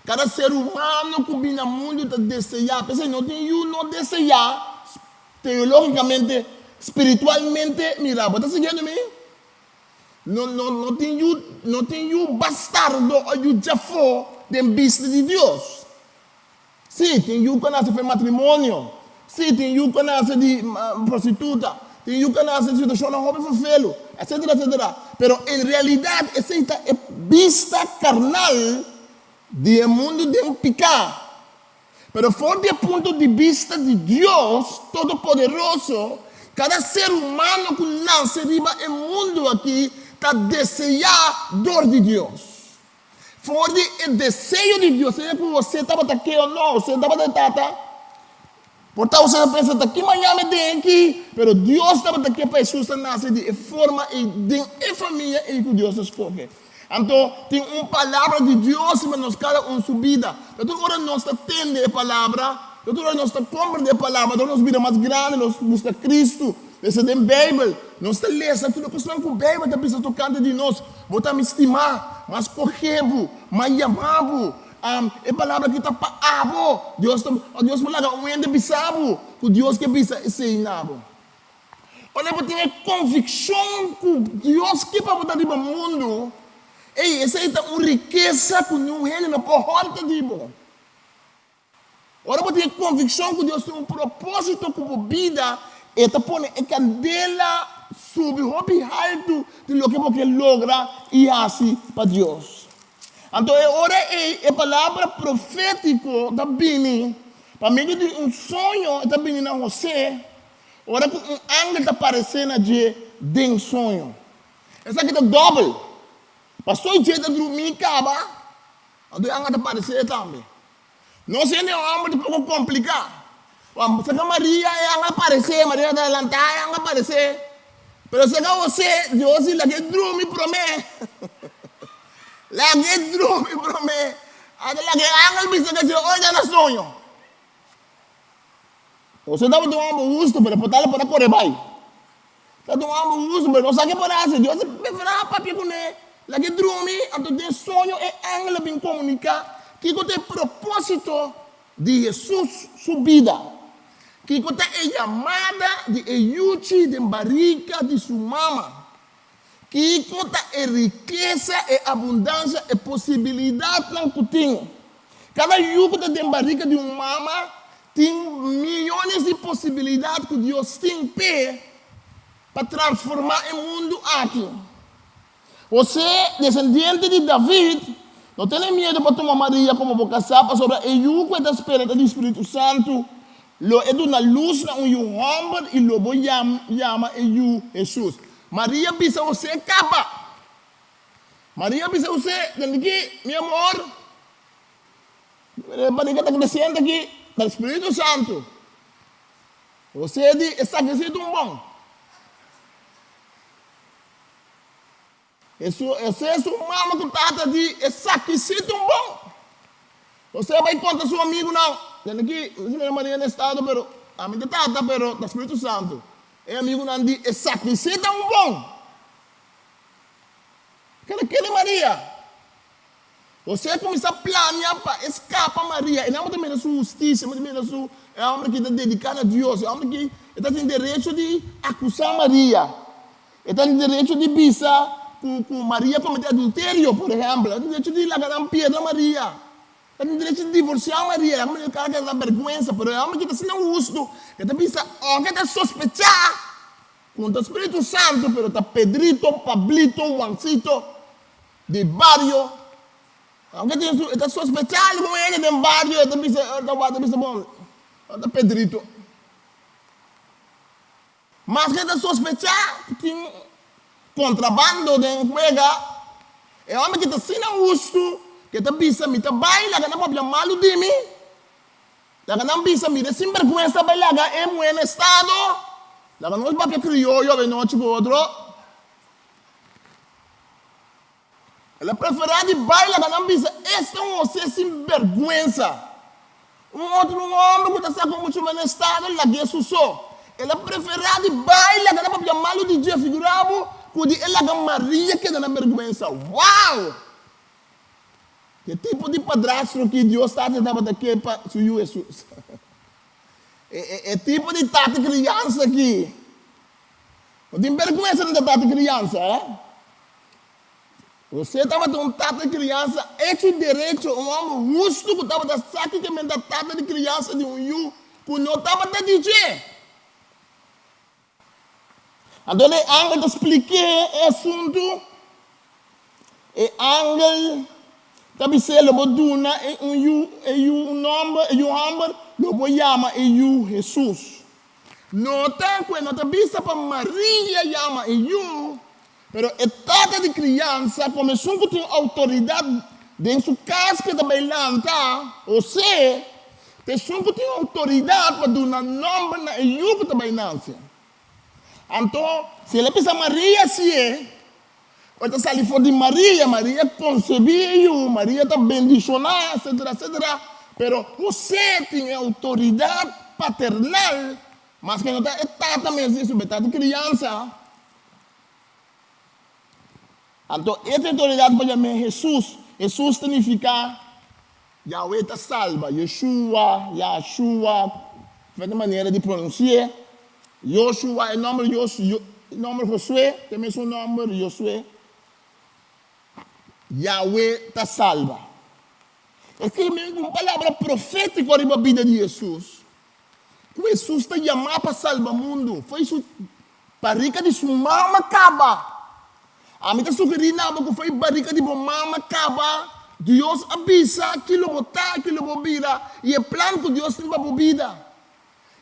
Kada ser humano ku bini na mundu ta deseá, p'esei no tin yu no deseá, teológikamente, spiritualmente mirá. Bo ta siguiendo mi? No, no, no tin yu, no tin yu bastardo o yu djafó den bista di Dios. Sí, tin yu ku a nase for matrimonio. Sí, tin yu ku a nase di prostituta. Tin yu ku a nase di situashonnan hopi ferfelu, etsetera, etsetera. Pero en realidat esei ta e bista karnal di e mundu den piká. Pero for di e punto di bista di Dios Todopoderoso, kada ser humano ku nase riba e mundu aki ta deseá dor di Dios. For di e deseo di Dios, sea ku José tabata ke o no, José tabata e tata. Por ta José ta pensa, ta ki maña mi den aki? Pero Dios tabata ke pa Hesus a nase di e forma ei, den e famia ei ku Dios a skohe. Anto, tin un palabra di Dios riba nos kada un su bida. Ta tur ora nos ta tende e palabra, ta tur ora nos ta komprende e palabra, ta ora nos bira mas grandi, nos buska Kristu. Lesa den Beibel. Nos ta lesa tur e kosnan ku Beibel ta bisa tokante di nos. Bo ta mi stimá, m'a skohé bo, m'a yamá bo. E palabra aki ta pa abo. Dios ta, Dios por laga un hende bisa bo ku Dios ke bisa esei na bo. Ora bo tin e konvikshon ku Dios ke pa bo ta riba mundu, ei, esei ta un rikesa ku niun hende no por hòrta di bo. Ora bo tin e konvikshon ku Dios tin un propósito ku bo bida, e ta pone e kandela subi hopi haltu di loke bo ke logra i hasi pa Dios. Anto e ora ei e palabra profétiko ta bini pa medio di un soño, e ta bini na Hosé ora ku un angel ta paresé na dje den soño. Esaki ta dòbel. Pasó dje ta drumí kaba, anto e angel ta paresé tambe. Nos hende homber ta poko kompliká. Wan saka Maria e angel a paresé, Maria ta lantá e angel a paresé. Pero saka José, Dios di lag'é drumi promé. Lag'é drumi promé. Anto lag'é angel bisa ke si oi ta na soño. José tabata un homber hustu, pero por tal e por a kore bai. Tabata un homber hustu, pero no sa ke por a hasi. Dios a preferá papia kuné, lag'é drumi, anto den soño e angel a bin komuniká kiko ta e propósito di Hesus su bida, kiko ta e yamada di e yuchi den barika di su mama, kiko ta e rikesa, e abundansia, e posibilidatnan ku tin. Kada yu ku ta den barika di un mama tin miyones di posibilidat ku Dios tin p'e pa transformá e mundu aki. José, desendiente di David, no tene miedu pa tuma Maria komo bo kasá pasobra e yu ku e ta spera ta di spiritu santu. Lo e duna lus na un yu hòmber i lo bo yama e yu Hesus. Maria bisa José, Kaba! Maria bisa José, Tende aki, mi amor, e barriga ta kresiendo aki, ta Spiritu Santu. José di, Esaki si ta un bon. José su mama ku tata di, Esaki si ta un bon. José bai konta su amigunan, Tende aki, mi mira Maria na estado, pero ami ta tata, pero ta Spiritu Santu. E amigunan di, Esaki si ta un bon. Keda kere Maria. José kuminsá plania pa e skapa Maria. E nan ta mira su hustisia, e mira su e hòmber ki ta dediká na Dios. E hòmber ki e ta tin derecho di akusá Maria. E ta tin derecho di bisa ku ku Maria kometé adulterio, por ehèmpel. E ta tin derecho di laga nan piedra Maria. E ta tin derecho di divorsiá Maria. E hòmber ki kara keda na bèrgwensa. Pero e hòmber ki ta asina hustu, e ta bisa, ounke e ta sospechá Ku ta Spiritu Santu pero ta Pedrito, Pablito, Juancito di bario. Aunke tin su, e ta sospechá algun hende den bario, e ta bisa, e ta wak, e ta bisa bon, ta Pedrito. Maske e ta sospechá ku tin kontrabando den wega, e hòmber ki ta asina hustu ku e ta bisa mi ta bai laga nan papia malu di mi. Laga nan bisa, Mira e sinbergwensa bai laga e muhé na estado. Laga nos papia krioyo awe nochi ku otro. El a preferá di bai laga nan bisa, Esta un Hosé sinbergwensa. Un otro un hòmber ku ta sa kon muchu na estado, lag'é su so. El a preferá di bai laga nan papia malu di dje. Figurá bo ku di e laga Maria keda na bergwensa. Wow! Ke tipo di padrastro ki Dios Tata tabata ke pa su Yu Hesus? E tipo di tata kriansa aki no tin bergwensa di ta tata kriansa, eh? José tabata un tata di kriansa hecho y derecho, un hòmber hustu ku tabata sa kiko menta tata di kriansa di un yu ku no tabata di dje. Anto e angel ta splik'é e asuntu. E angel ta bis'é, Lo bo duna e un yu, e yu un nòmber, e yu hòmber, lo bo yama e yu Hesus. Nota ku e no ta bisa pa Maria yama e yu, pero e tata di kriansa komo esun ku tin outoridat den su kas ku e ta bai lanta, Hosé, ta esun ku tin outoridat pa duna nòmber na e yu ku ta bai nase. Anto, si el a bisa Maria hasié, ku e ta sali for di Maria, Maria konsebí e yu, Maria ta bendishoná, etsetera, etsetera, pero Hosé tin e outoridat paternal, maske no ta e tata mes di su, e tata di kriansa. Anto e tin outoridat pa yam'é Hesus. Hesus ta nifiká Yahweh ta salba, Yeshua, Yahshua, diferente manera di pronunsi'é. Yoshua, e nòmber Yos, e nòmber Josué ta e mesun nòmber, Josué. Yahweh ta salba. E skirbi un palabra profétiko riba bida di Hesus, ku Hesus ta yamá pa salba mundu. Foi su. Barika di su mama kaba. Ami ta sugerí na bo ku for e barika di bo mama kaba, Dios a bisa ki lo bo ta, ki lo bo bira i e plan ku Dios tin pa bo bida.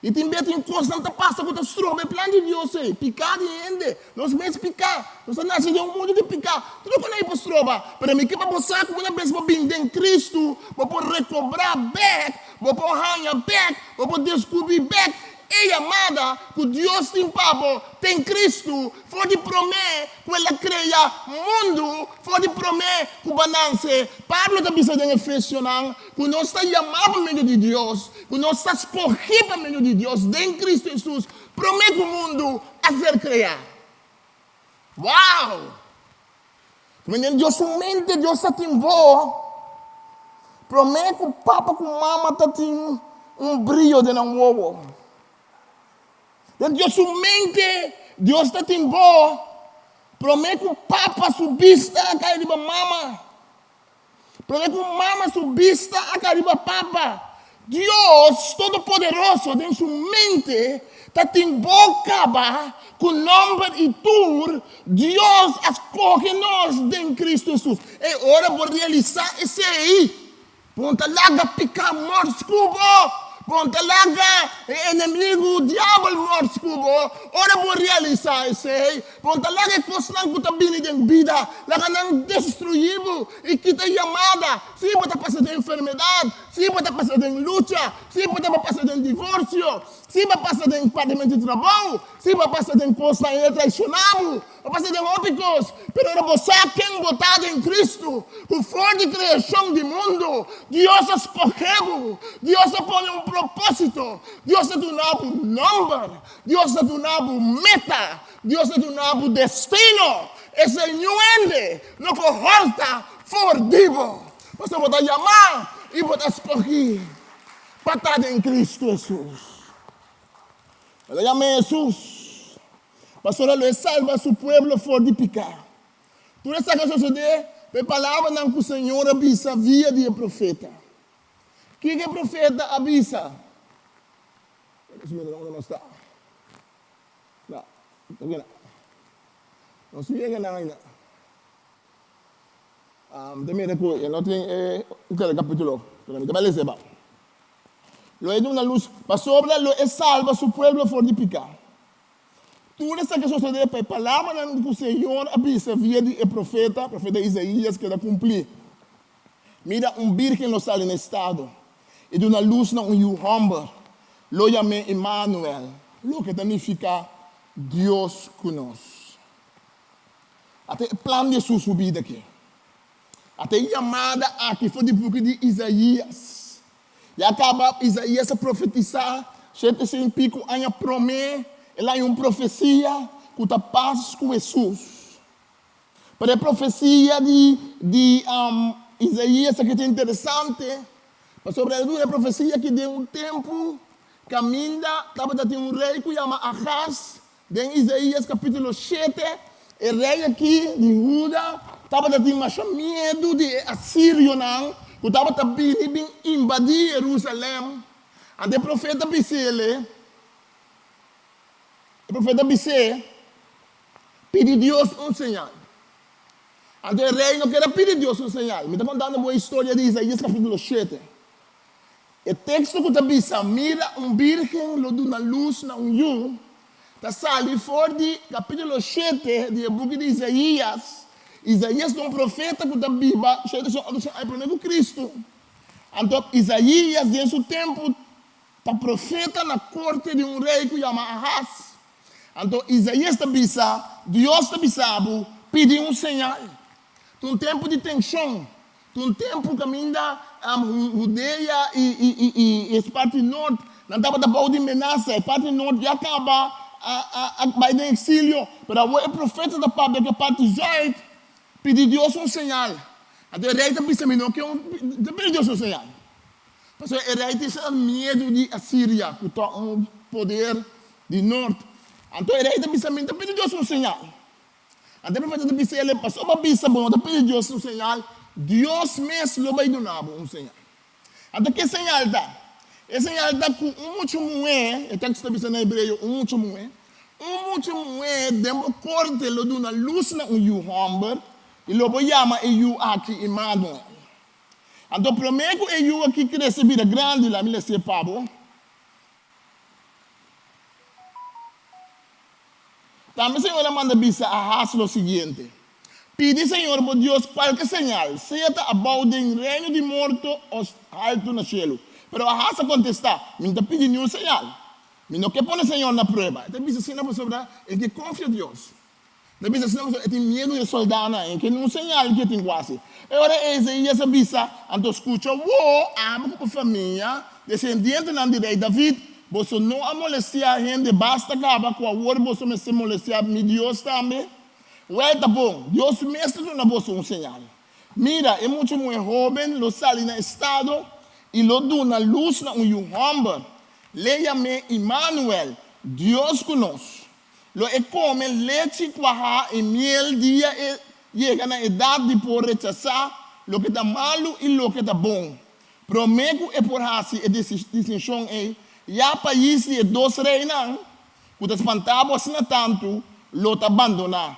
I tin bes tin kosnan ta pasa ku ta stroba e plan di Dios ei. Piká di hende. Nos mes piká. Nos a nase den un mundu di piká. Tur loke nan ei por stroba. Pero mi ke pa bo sa ku una bes bo bin den Kristu, bo por rekobrá bèk, bo por haña bèk, bo por deskubrí bèk e yamada ku Dios tin pa bo den Kristu for di promé ku el a krea mundu, for di promé ku bo a nase. Pablo ta bisa den Efesionan ku nos ta yamá pa medio di Dios, ku nos ta skohí pa medio di Dios den Kristu Hesus promé ku mundu a ser kreá. Wow! Den Dios su mente Dios ta tin bo promé ku papa ku mama ta tin un brio den nan wowo. Den Dios su mente Dios ta tin bo promé ku papa su bista a kai riba mama. Promé ku mama su bista a kai riba papa. Dios Todopoderoso den su mente ta tin bo kaba ku nòmber i tur, Dios a skohe nos den Kristu Hesus. E ora bo realisá esei, bo no ta laga piká mòrs ku bo, bo no ta laga e enemigu diabel mòrs ku bo. Ora bo realisá esei, bo no ta laga e kosnan ku ta bini den bida laga nan destruí bo i kita yamada. Si bo ta pasa den enfermedat, si bo ta pasa den lucha, si bo ta pasa den divorsio, si bo pasa den pèrdimento di trabou, si bo pasa den kosnan e traishoná bo, bo pasa den hopi kos, pero ora bo sa ken bo ta den Kristu, ku for di kreashon di mundu, Dios a skohe bo, Dios a pone un propósito, Dios a duna bo nòmber, Dios a duna bo meta, Dios a duna bo destino. Esei niun hende no por hòrta for di bo, pasobra bo ta yamá i bo ta skohí pa ta den Kristu Hesus. El a yama Hesus pasobra lo e salba su pueblo for di piká. Tur esaki a sosodé pa e palabranan ku Señor a bisa via di e profeta. Kiko e profeta a bisa? Unda nos ta? Nos yega nan ainda. Mi ta mira ku e no tin e inter kapitulo, pero mi ta bai lesa e bou. Lo e duna lus, pasobra lo e salba su pueblo for di piká. Tur esaki a sosodé pa e palabranan ku Señor a bisa via di e profeta, profeta Isaías, keda kumplí, Mira, un bírgen lo sali na estado i duna lus na un yu hòmber, lo yam'é Imanuel, loke ta nifiká Dios ku nos. Ata e plan di Hesus su bida aki. Ata e yamada aki for di buki di Isaías. Ya kaba Isaías a profetisá shete shen i piku aña promé, el a haña un profesia ku ta pas ku Hesus. Pero e profesia di di Isaías aki ta interesante, pasobra el a duna e profesia aki den un tempu kaminda tabata tin un rei ku yama Ahaz. Den Isaías kapítulo shete, e rei akí di Huda tabata tin masha miedu di e asirionan ku tabata bini bin invadí Herúsalèm. Anto e profeta bis'é, e profeta bis'é, Pidi Dios un señal. Anto e rei no ker a pidi Dios un señal. Mi ta kontando bo e historia di Isaías kapítulo shete. E teksto ku ta bisa, Mira, un bírgen lo duna lus na un yu, ta sali for di kapítulo shete di e buki di Isaías. Isaías ta un profeta ku ta biba 700 aña promé ku Kristu. Anto Isaías den su tempu ta profeta na korte di un rei ku yama Ahas. Anto Isaías ta bisa, Dios ta bisa bo, pidi un señal. Ta un tempu di tenshon. Ta un tempu kaminda Hudea i e parti nort nan tabata bou di menasa. E parti nort ya kaba a bai den eksilio. Pero awor e profeta ta papia ku e parti zùit, Pidi Dios un señal. Anto e rei ta bisa, Mi no ke un, ta pidi Dios un señal. Pasobra e rei tin sera miedu di Asiria, ku ta un poder di nort. Anto e rei ta bisa, Mi ta pidi Dios un señal. Anto e profeta ta bisa el, Pasobra bo a bisa bo no ta pidi Dios un señal, Dios mes lo bai duna bo un señal. Anto ke señal ta? E señal ta ku un mucha muhé, e teksto ta bisa na hebreo, un mucha muhé. Un mucha muhé den bo korte lo duna lus na un yu hòmber, i lo bo yama e yu aki Imanuel. Anto promé ku e yu aki krese bira grandi, laat mi les'é pa bo. Tambe Señor a manda bisa Ahas lo siguiente, Pidi Señor bo Dios kualke señal, sea ta abou den reino di morto o haltu na shelu. Pero Ahas a kontestá, Mi no ta pidi niun señal. Mi no ke pone Señor na prueba. E ta bisa asina pasobra e ke konfia Dios. E ta bisa asina pasobra e tin miedu di e soldánan, e ke niun señal ke tin ku hasi. E ora Ezeías a bisa, Anto skucha wo, abo ku bo famia, desendientenan di rei David, boso no a molestiá hende basta kaba ku awor boso mester molestiá mi Dios tambe? Wèl, ta bon, Dios mes ta duna boso un señal. Mira, e mucha muhé hóben lo sali na estado i lo duna lus na un yu hòmber. L'e yam'é Imanuel, Dios ku nos. Lo e kome lechi kuahá i miel dia e yega na edat di por rechasá loke ta malu i loke ta bon. Promé ku e por hasi e distinshon ei, ya pais di e dos reinan, ku ta spantá bo asina tantu, lo ta bandoná.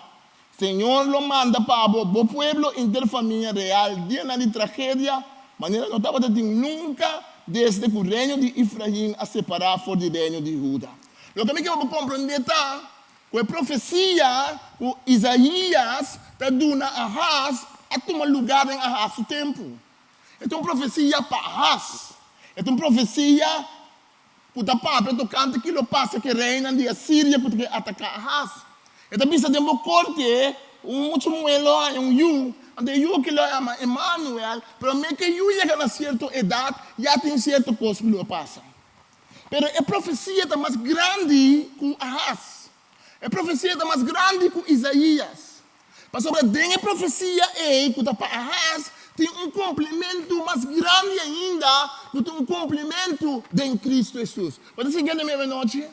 Señor lo manda pa bo, bo pueblo inter famia real dianan di tragedia, manera no tabata tin nunca desde cu reino di Efrain a separa for di reino di Huda. Loke mi ke pa bo comprende ta cu e profecia cu Isaías ta duna Ahaz a tuma lugar den Ahaz su tempo. E ta un profecia pa Ahaz. E ta un profecia ku ta papia tokante ki lo pasa ku e reinan di Asiria ku ta ke ataká Ahas. E ta bisa den bo korte, un mucha muhé lo haña un yu, anto e yu aki lo yama Emanuel, pero mei ku e yu yega na sierto edat, ya tin sierto kos ku lo pasa. Pero e profesia ta mas grandi ku Ahas. E profesia ta mas grandi ku Isaías. Pasobra den e profesia ei ku ta pa Ahas tin un kumplimentu mas grandi ainda ku ta un kumplimentu den Kristu Hesus. Bo ta sigui mi avenochi?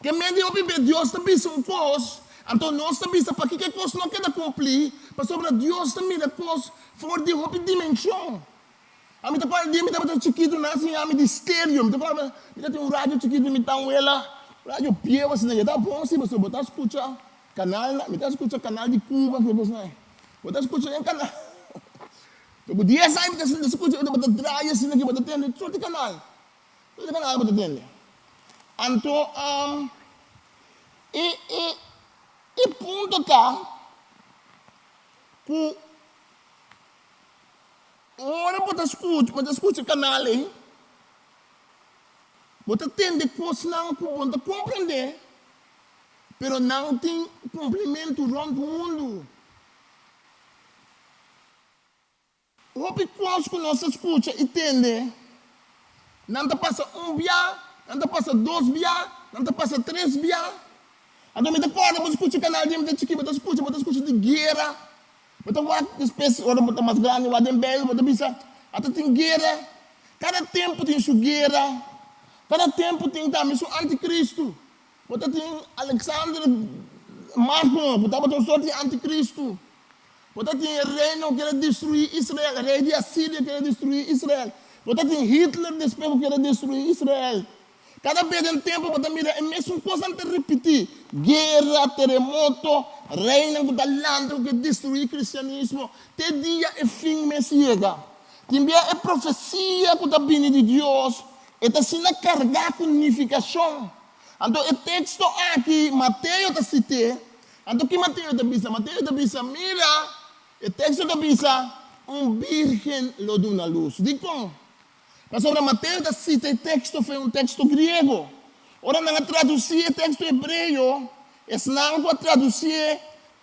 Ke men di hopi bes Dios ta bisa un kos, anto nos ta bisa pakiko e kos no keda kumplí, pasobra Dios ta mira kos for di hopi dimenshon. Ami ta kòrda dia mi tabata chikitu nan a siña mi di stereo. Mi ta kòrda mi ta tin un radio chikitu mi tanwela, radio bieu asina. Ya ta bon si pasobra bo ta skucha kanalnan, mi ta skucha kanal di Cuba ku e kosnan ei. Bo ta skucha den kanal. Ku dies aña mi ta sinta skucha, bo ta draai asina ki bo ta tende tur di kanal. Tur di kanal bo ta tende. Anto e e e punto ta ku. Ora bo ta skucha, bo ta skucha kanal ei, bo ta tende kosnan ku bo no ta komprendé, pero nan tin kumplimentu rònt mundu. Hopi kos ku nos ta skucha i tende, nan ta pasa un bia, nan ta pasa dos bia, nan ta pasa tres bia. Anto mi ta kòrda bo skucha kanal di mi ta chikí, bo ta skucha, bo ta skucha di guera. Bo ta wak despues ora bo ta mas grandi wak den Bijbel bo ta bisa ata tin guera. Kada tempu tin su guera. Kada tempu tin tambe su anticristo. Bo ta tin Alexander Magno ku tabata un sort di anticristo. Bo ta tin e reino ku kere destrui Israel, rei di Asiria kere destrui Israel. Bo ta tin Hitler despues ku kere destrui Israel. Kada bes den tempu bo ta mira e mesun kosnan ta ripití, guera, teremoto, reinan ku ta lanta ku ke destruí kristianismo te dia e fin mes yega. Tin bia e profesia ku ta bini di Dios e ta asina kargá ku nifikashon. Anto e teksto aki Mateo ta sit'é. Anto ki Mateo ta bisa? Mateo ta bisa, Mira, e teksto ta bisa, un bírgen lo duna lus. Dikon? Pasobra Mateo ta sita e teksto for un teksto griego. Ora nan a tradusí e teksto hebreo, esnan ku a tradusié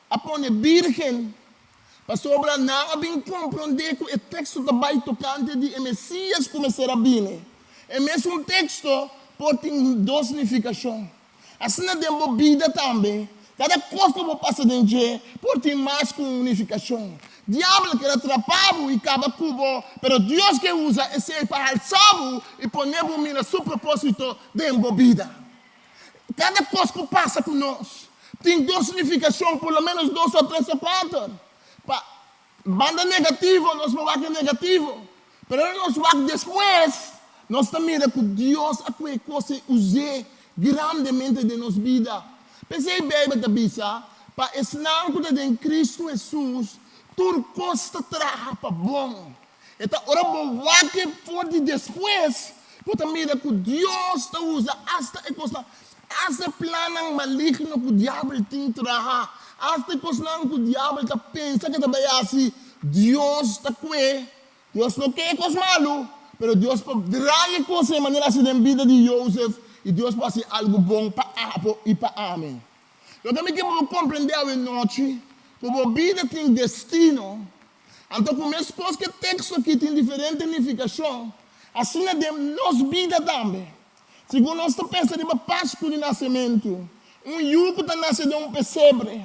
a pone bírgen, pasobra nan a bin komprondé ku e teksto ta bai tokante di e Mesías ku mester a bini. E mesun teksto por tin dos nifikashon. Asina den bo bida tambe, kada kos ku bo pasa den dje por tin mas ku un nifikashon. Diabel ker atrapá bo i kaba ku bo, pero Dios ke usa esei pa halsá bo i pone bo mira su propósito den bo bida. Kada kos ku pasa ku nos tin dos nifikashon, por lo ménos dos o tres o kuater. Pa Banda negativo, nos por wak e negativo, pero ora nos wak despues, nos ta mira ku Dios a kohe kos i us'é grandemente den nos bida. P'esei Beibel ta bisa, Pa esnan ku ta den Kristu Hesus, tur kos ta traha pa bon. E ta ora bo wak e for di despues, bo ta mira ku Dios ta usa asta e kosnan, asta e plannan maligno ku Diabel tin traha, asta e kosnan ku Diabel ta pensa ku e ta bai hasi, Dios ta kue. Dios no ke e kos malu, pero Dios por draai e kos ei manera hasi den bida di Josef i Dios por hasi algu bon pa abo i pa ami. Loke mi ke pa bo komprendé awe nochi, ku bo bida tin destino, anto ku meskos ku e teksto aki tin diferente nifikashon, asina den nos bida tambe. Segun nos ta pensa riba Pasku di Nasementu, un yu ku ta nase den un pesebre,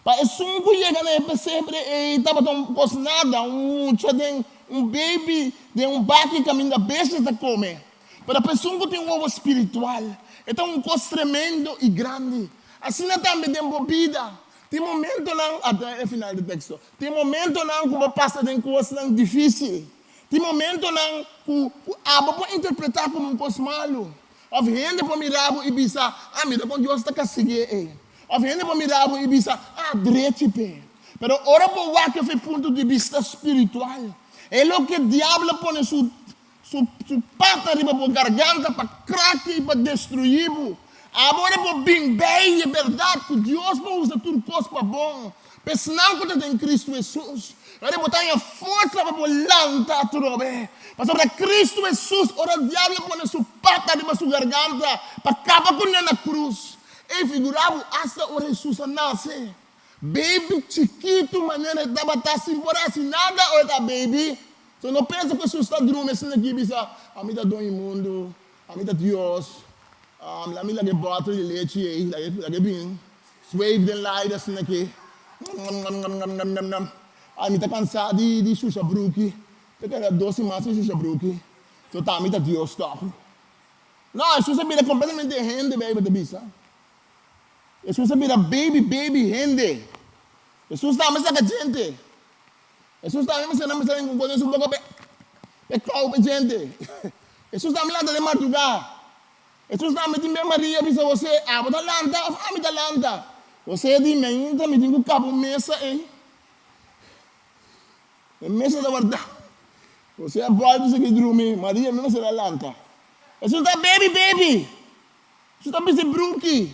Pa esun ku yega na e pesebre ei tabata un kos nada, un mucha den un baby den un baki kaminda bestia ta kome. Pero pa esun ku tin wowo spiritual, e ta un kos tremendo i grandi. Asina tambe den bo bida, tin momentonan, ata e final di teksto, tin momentonan ku bo pasa den kosnan difisil. Tin momentonan ku ku abo por interpretá komo un kos malu. Òf hende por mira bo i bisa, Ah, mira kon Dios ta kastig'é ei. Òf hende por mira bo i bisa, Ah, drechi p'e. Pero ora bo wak efe punto di bista spiritual, e loke diabel a pone su su su pata riba bo garganta pa kraki i pa destruí bo. Abo ora bo bin bei e bèrdat ku Dios por usa tur kos pa bon, pa esnan ku ta den Kristu Hesus. Ora bo ta haña forsa pa bo lanta atrobe, pasobra Kristu Hesus, ora diabel a pone su pata riba su garganta pa kaba kuné na krus, Ei figurá bo asta ora Hesus a nase, baby chikitu manera e tabata sin por hasi nada ora e ta baby. So no pensa ku Hesus ta drumi asina aki i bisa, Ami ta doño mundu, ami ta Dios, la mi laga e bòter di lechi ei, laga e bin sweef den laire asina aki, ngam-ngam-ngam-ngam-ngam-ngam. Ai mi ta kansá di shusha bruki, ta keda dos siman sin shusha bruki, so ta ami ta Dios tòg. No, Hesus a bira kompletamente hende, Beibel ta bisa. Hesus a bira baby, baby hende. Hesus tambe saka djente. Hesus tambe mester nan mester pone su boka p'e kou p'e djente. Hesus tambe lanta den mardugá. Hesus tambe tin be Maria bisa José, abo ta lanta òf ami ta lanta? José di, Mi ainda mi tin ku kaba un mesa ei. E mesa ta wardá. José a bòltu sigui drumi. Maria mi mester a lanta. Hesus ta baby, baby. Hesus ta bisa e bruki.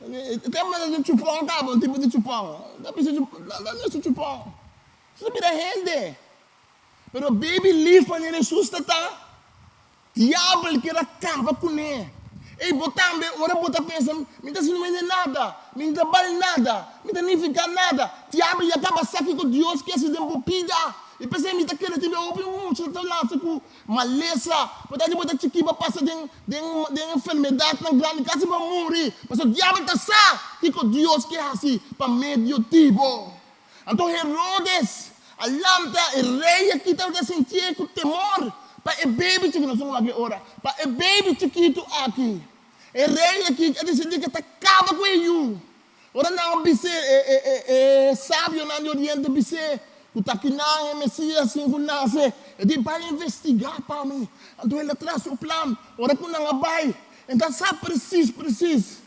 E ta manda di chupon kaba, un tipo di chupon. E ta bisa lanta su chupon. Hesus a bira hende. Pero baby lif manera Hesus ta ta. Diabel kier a kaba kuné. Ey, bo tambe, ora bo ta pensa, Mi ta haciendo mende nada, mi no ta bal nada, mi ta nifica nada. Diabel ya kaba sa kiko Dios ke haci den bo bida. I p'esei mi ta kere tin be hopi mucha ta lansa ku malesa. Por tanto bo ta chikí bo pasa den den den enfermedadnan grandi, kasi bo a muri. Pasobra diabel ta sa kiko Dios ke haci pa medio di bo. Anto Herodes a lanta, e rei aki tabata sintié ku temor pa e baby chikitu, nos a wak e ora, pa e baby chikitu aki. E rei aki a disidí ku e ta kaba ku e yu. Ora nan a bis'é, e, e, e, e sabionan di Oriente bis'é ku ta kinan e Mesías sin ku nase, e di, Bai investigá pa mi. Anto el a traha su plan. Ora ku nan a bai, e ta sa presis, presis.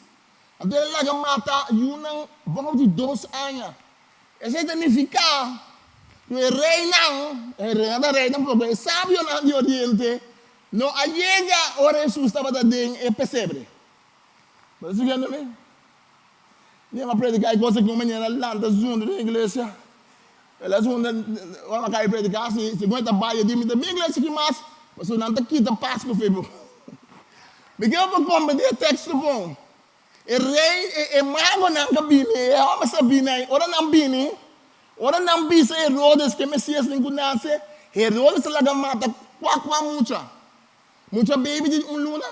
Anto el a laga mata yunan bou di dos aña. Esei ta nifiká ku e reinan, e reinan ta rei tampoko, e sabionan di Oriente no a yega ora Hesus tabata den e pesebre. Bo ta siguiendo mi? Mi a prediká e kos aki un manera lanta zundra den iglesia. El a zundra ora mi a kai prediká si segun e ta bai e di mi ta bin iglesia aki mas pasobra nan ta kita pas ku fe bo. Mi ke pa komprendé e teksto bon. E rei, e, e magonan ka bini, e hòmber sa bini ei. Ora nan bini, ora nan bisa Herodes ku e Mesias tin ku nase, Herodes a laga mata kua kua mucha. Mucha baby di un luna.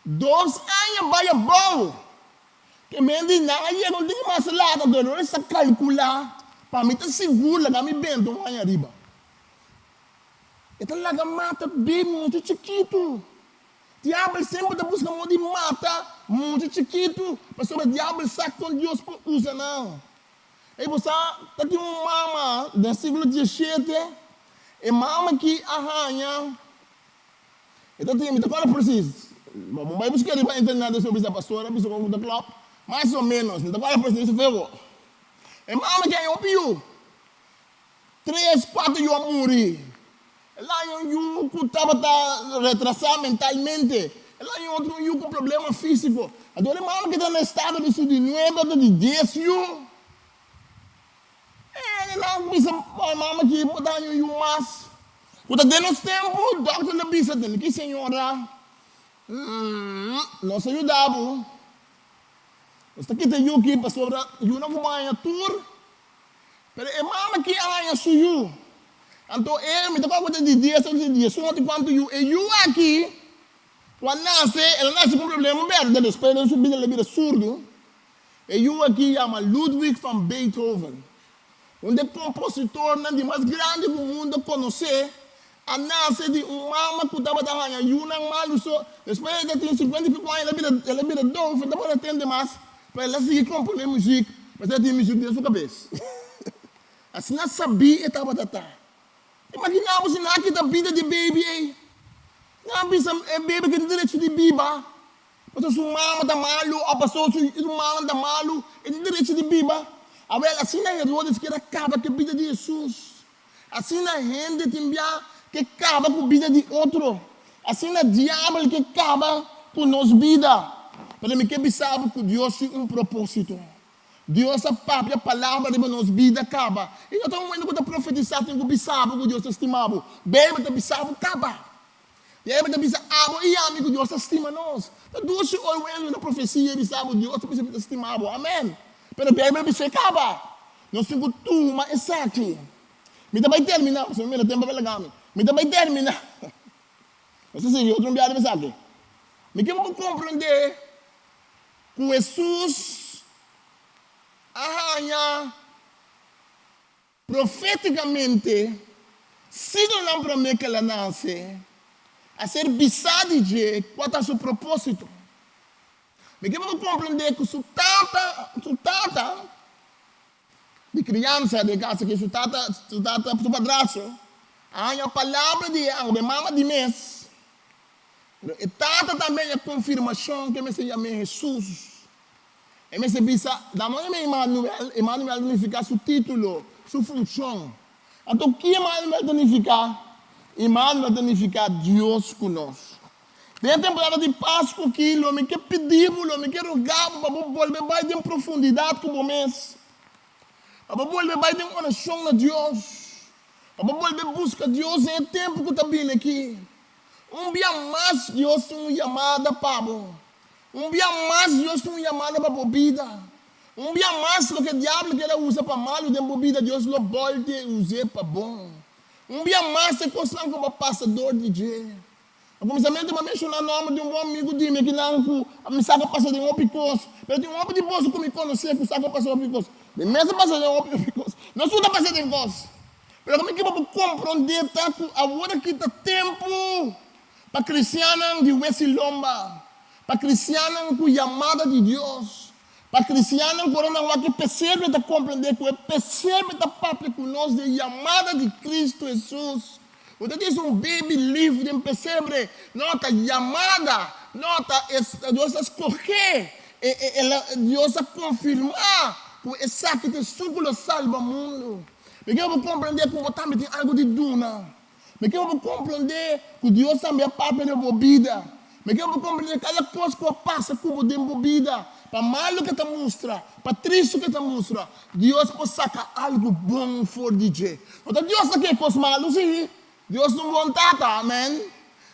Dos aña bai abou. Ke men di nan a yega un tiki mas lat, anto Herodes ta kalkulá, pa mi ta sigur laga mi benta un aña ariba. E ta laga mata baby mucha chikitu. Diabel semper ta buska moda di mata mucha chikitu, pasobra diabel sa kon Dios por usa nan. Ey bo sa, ta tin un mama den siglo dieshete, e mama aki a haña, e ta tin, mi ta kòrda presis. Bo bai buska riba internet despues bisa pastor a bisa ku ta klòp. Mas o ménos, mi ta kòrda presis feo. E mama ke haña hopi yu. Tres, kuater yu a muri. El a haña un yu ku tabata retrasá mentalmente. El a haña otro yu ku problema físiko. Anto e mama ke ta na estado di su di nuebe ota di dies yu. El a bisa e mama ki bo ta haña un yu mas. Ku ta den nos tempu, dòkter ta bisa, Tende ki señora, nos a yuda bo. Nos ta kita yu ki pasobra yunan ku bo haña tur. Pero e mama ki a haña su yu. Anto e, mi ta papia ku ta di dies òf di diesun òf di kuantu yu, e yu aki ku a nase, el a nase ku un problema berde, despues den su bida el a bira surdu. E yu aki yama Ludwig van Beethoven, un di e kompositornan di mas grandi ku mundu a konosé, a nase di un mama ku tabata haña yunan malu so. Despues el ta tin sinkuenta i piku aña el a bira el a bira doof, el tabata tende mas, pero el a sigui komponé muzik, pasobra el tin muzik den su kabes. Asina sabí e tabata ta. Imaginá bo si nan a kita bida di e baby ei. Nan a bisa e baby ke tin derecho di biba. Pasobra su mama ta malu òf pasobra su rumannan ta malu, e tin derecho di biba. Awèl, asina Herodes kier a kaba ku e bida di Hesus. Asina hende tin bia ke kaba ku bida di otro. Asina diabel ke kaba ku nos bida. Pero mi ke bisa bo ku Dios tin un propósito. Dios a papia palabra riba nos bida kaba. I no ta un hende ku ta profetisá tin ku bisa bo ku Dios ta stima bo. Beibel ta bisa bo kaba. Beibel ta bisa abo i ami ku Dios ta stima nos. Ta dushi oi wens una profesia bisa bo Dios ta bisa mi ta stima bo. Amen. Pero Beibel bisa e kaba. Nos tin ku tuma esaki. Mi ta bai terminá, pasobra mi mira tempu a bai laga mi. Mi ta bai terminá. Nos ta sigui otro biaha riba esaki. Mi ke bo komprondé ku Hesus a haña. Profétikamente, siglonan promé ku el a nase, a ser bisá di dje kua ta su propósito. Mi ke pa bo komprendé ku su tata, su tata di kriansa den e kas aki, su tata, su tata, su padrastro, a haña palabra di e angel, e mama di mes, pero e tata tambe a haña konfirmashon ku e mester yam'é Hesus. E mester bisa, Dama un hende Emanuel. Emanuel ta nifiká su título, su funshon. Anto, ki Emanuel ta nifiká? Emanuel ta nifiká Dios ku nos. Den e temporada di Pasku akí, lo mi ke pidi bo, lo mi ke roga bo pa bo bolbe bai den profundidat ku bo mes, pa bo bolbe bai den orashon na Dios, pa bo bolbe buska Dios den e tempu ku ta bini akí. Un bia mas Dios tin un yamada pa bo. Un bia mas Dios tin un yamada pa bo bida. Un bia mas loke diablo kier a usa pa malu den bo bida Dios lo bolti e us'é pa bon. Un bia mas e kosnan ku bo a pasa dor di dje. Na kuminsamentu mi a menshoná nòmber di un bon amigu di mi akinan ku mi sa ku a pasa den hopi kos. Pero tin hopi di boso ku mi konosé ku sa ku a pasa hopi kos. Mi mes a pasa den hopi kos. Nos tur ta pasa den kos. Pero loke mi ke pa bo komprondé ta ku awor aki ta tempu pa kristiannan di wes i lomba, pa kristiannan ku yamada di Dios, pa kristiannan ku ora nan wak e pesebre ta komprondé ku e pesebre ta papia ku nos di e yamada di Kristu Hesus. No ta djis un baby lif den pesebre, no, ta yamada, no, ta Dios a skohé, Dios a konfirmá ku esaki ta esun ku lo salba mundu. Mi ke pa bo komprendé ku bo tambe tin algu di duna. Mi ke pa bo komprendé ku Dios tambe a papia den bo bida. Mi ke pa bo komprendé kada kos ku a pasa ku bo den bo bida, pa malu ke ta mustra, pa tristu ke ta mustra, Dios por saka algu bon for di dje. No ta Dios ta ke kos malu, sí. Dios ta un bon Tata, amen.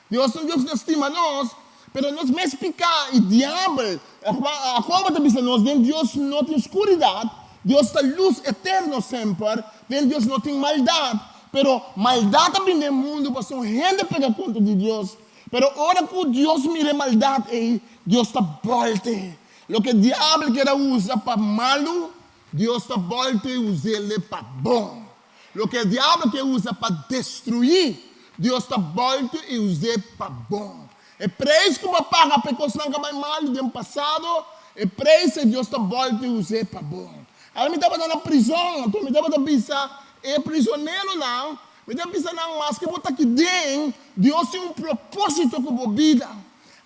Dios ta un Dios ku ta stima nos, pero nos mes piká i diabel, Jakobo ta bisa nos, den Dios no tin skuridat, Dios ta lus eterno semper, den Dios no tin maldat, pero maldat a bini den mundu pasobra un hende pega kontra di Dios. Pero ora ku Dios mira e maldat ei, Dios ta bòlte. Loke diabel kier a usa pa malu, Dios ta bòlte i us'el pa bon. Loke e diablo ke usa pa destruí, Dios ta bòltu i us'é pa bon. E preis ku bo a paga pa e kosnan ku a bai malu den pasado, e preis ei Dios ta bòltu i us'é pa bon. Awor mi tabata na prizòn, anto mi tabata bisa e prizoneronan, mi ta bisa nan, maske bo ta aki den, Dios tin un propósito ku bo bida.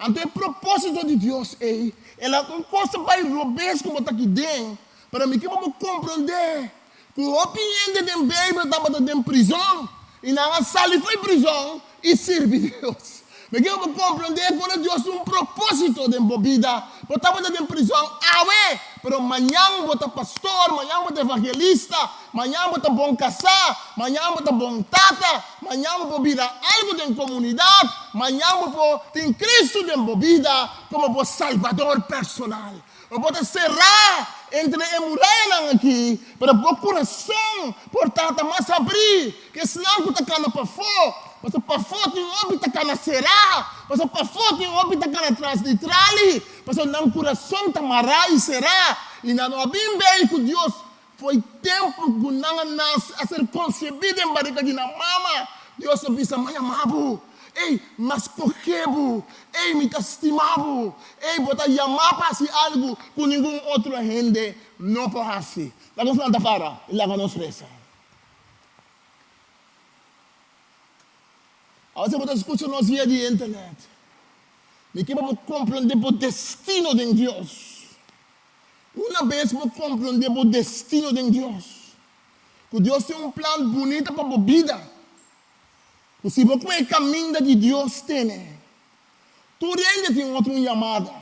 Anto e propósito di Dios ei, el a un kos ta bai robes ku bo ta aki den, pero mi ke pa bo komprondé ku hopi hende den Beibel tabata den prizòn i nan a sali for di prizòn i sirbi Dios. Mi ke pa bo komprondé ku ora Dios tin un propósito den bo bida, bo tabata den prizòn awe, pero mañan bo ta pastor, mañan bo ta evangelista, Mañan bo ta bon kasá, mañan bo ta bon tata, mañan bo por bira algu den komunidat, mañan bo por tin Kristu den bo bida komo bo Salbador personal. Bo por ta será entre e murayanan akí, pero bo kurason por ta ta mas habrí ku esnan ku ta kana pafó, pasobra pafó tin hopi ta kana será, pasobra pafó tin hopi ta kana tras di trali, pasobra nan kurason ta mará i será i nan no a bin bei ku Dios. Foi tempu ku nan a nase, a ser konsebí den barika di nan mama, Dios a bisa, Mi ama bo, ei, mi a skohe bo, ei, mi ta stima bo, ei, bo ta yamá pa hasi algu ku ningun otro hende no por hasi. Laga nos lanta para i laga nos resa. Awor bo ta skucha nos via di internet, mi ke pa bo komprendé bo destino den Dios. Una bes bo komprondé bo destino den Dios, ku Dios tin un plan bunita pa bo bida, ku si bo kue e kaminda di Dios tene, tur hende tin otro un yamada.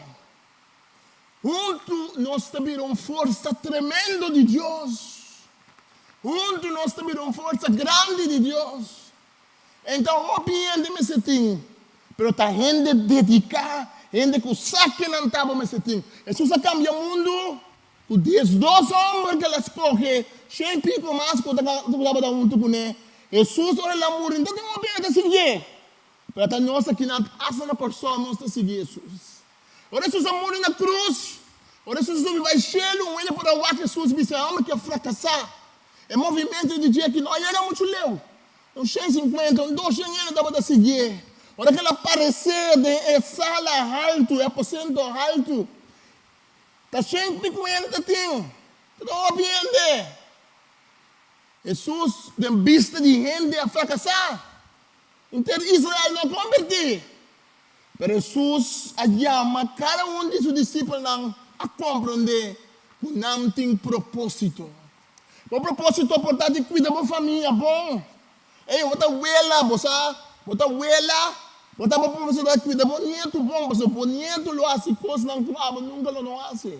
Huntu nos ta bira un forsa tremendo di Dios. Huntu nos ta bira un forsa grandi di Dios. Enton hopi hende mester tin, pero ta hende dediká, hende ku sa ke nan ta bo mester tin. Hesus a kambia mundu ku diesdos hòmber ku el a skohe, shen piko mas ku tabata huntu kuné. Hesus ora el a muri, no ta tin hopi hende ta siguié, pero ta nos aki nan asta na Kòrsou nos ta sigui Hesus. Ora Hesus a muri na krus, ora Hesus a subi bai shelu, un hende por a wak Hesus bisa, e hòmber ki a frakasá. E movimentu di dje aki no a yega muchu leu. Un shen sinkuenta, un doshen hende tabata siguié. Ora ku el a paresé den e sala haltu, e aposento haltu, ta shen piku hende ta tin. Ta ta hopi hende. Hesus, den bista di hende, a frakasá. Henter Israel no a kombertí. Pero Hesus a yama kada un di su disipelnan a komprondé ku nan tin propósito. Bo propósito por ta di kuida bo famia bon. Ey, bo ta wela, bo sa, bo ta wela, bo ta bo propósito ta kuida bo nietu bon, pasobra bo nietu lo hasi kosnan ku abo nunka lo no hasi.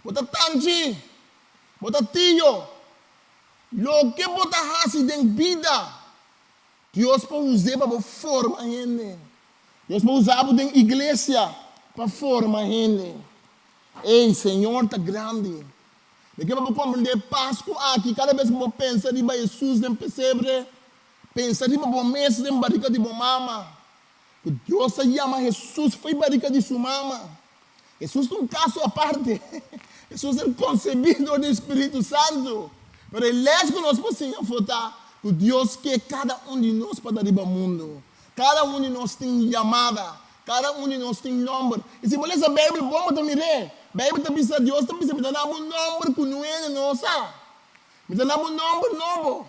Bo ta tanchi, bo ta tio, loke bo ta hasi den bida, Dios por us'é pa bo forma hende. Dios por usa bo den iglesia pa forma hende. Ey, Señor ta grandi. Mi ke pa bo komprendé Pasku aki, kada bes ku bo pensa riba Hesus den pesebre, pensa riba bo mes den barika di bo mama. Ku Dios a yama Hesus fo'i barika di su mama. Hesus ta un kaso aparte. Hesus a konsebí dor di Spiritu Santu. Pero e lès ku nos por siña afó ta ku Dios ke kada un di nos pa ta riba mundu. Kada un di nos tin yamada. Kada un di nos tin nòmber. I si bo lesa Beibel bon bo ta mir'é. Beibel ta bisa, Dios ta bisa, Mi ta daba un nòmber ku niun hende no sa. Mi ta daba un nòmber nobo.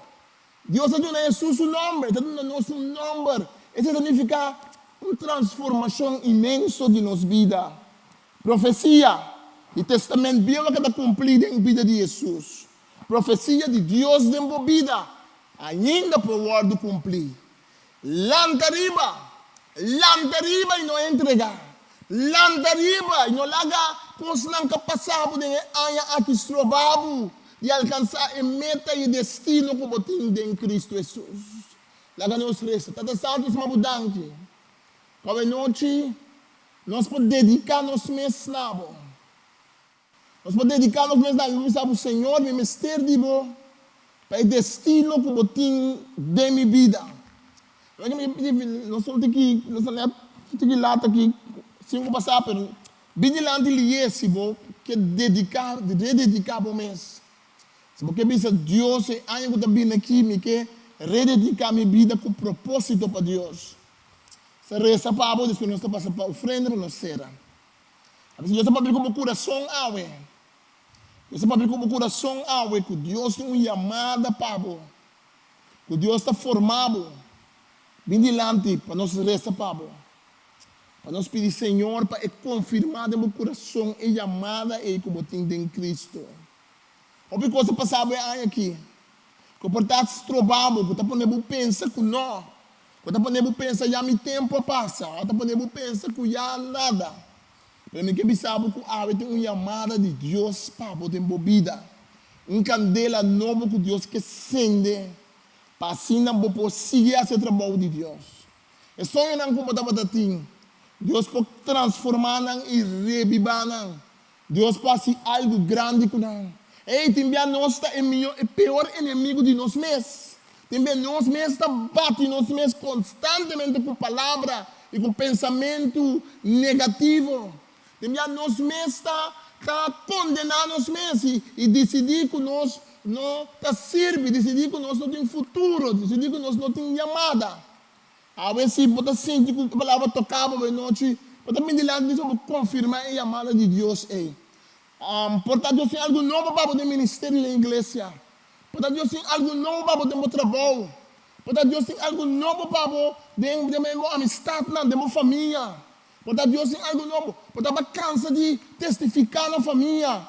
Dios a duna Hesus su nòmber, e ta duna nos un nòmber. Esei ta nifiká un transformashon inmenso di nos bida. Profesia di Testament Bieu a keda kumplí den bida di Hesus. Profesia di Dios den bo bida ainda por wòrdu kumplí. Lanta riba! Lanta riba i no entregá! Lanta riba i no laga kosnan ka pasa bo den e aña aki stroba bo di alkansá e meta i e destino ku bo tin den Kristu Hesus. Laga nos resa. Tata Santu, sma bo danki ku awenochi nos por dediká nos mes na bo. Nos por dediká nos mes na bo i bisa bo, Señor, mi mester di bo pa e destino ku bo tin den mi bida. Nos no tin ki, nos ta net tin ki lata aki sin ku pasá, pero bin dilanti lié si bo ke dediká, redediká bo mes. Si bo ke bisa Dios e aña ku ta bini aki mi ke redediká mi bida ku propósito pa Dios. Sa resa pa bo, despues nos ta pasa pa ofrenda pa nos sera. A Dios ta papia ku bo kurason awe. Dios ta papia ku bo kurason awe ku Dios tin un yamada pa bo, ku Dios ta forma bo. Bin dilanti pa nos resa pa bo. Pa nos pidi Señor pa e konfirmá den bo kurason e yamada ei ku bo tin den Kristu. Hopi kos a pasa bo e aña aki ku por ta stroba bo, ku ta pone bo pensa ku no, ku ta pone bo pensa ya mi tempu a pasa, òf ta pone bo pensa ku ya nada. Pero mi ke bisa bo ku awe tin un yamada di Dios pa bo den bo bida, un kandela nobo ku Dios ke sende pa asina bo por sigui hasi e trabou di Dios. E soñonan ku bo tabata tin, Dios por transformá nan i rebibá nan. Dios por hasi algu grandi ku nan. Ey, tin bia nos ta e mihó, e peor enemigu di nos mes. Tin bia nos mes ta bati nos mes konstantemente ku palabra i ku pensamentu negativo. Tin bia nos mes ta ta kondená nos mes i i disidí ku nos no ta sirbi, disidí ku nos no tin futuro, disidí ku nos no tin yamada. Awe si bo ta sinti ku e palabra toká bo e nochi, bo ta bini dilanti di Dios pa bo konfirmá e yamada di Dios ei. Por ta Dios tin algu nobo pa bo den ministerio den iglesia. Por ta Dios tin algu nobo pa bo den bo trabou. Por ta Dios tin algu nobo pa bo den den bo amistatnan, den bo famia. Por ta Dios tin algu nobo. Por ta bo a kansa di testifiká na famia.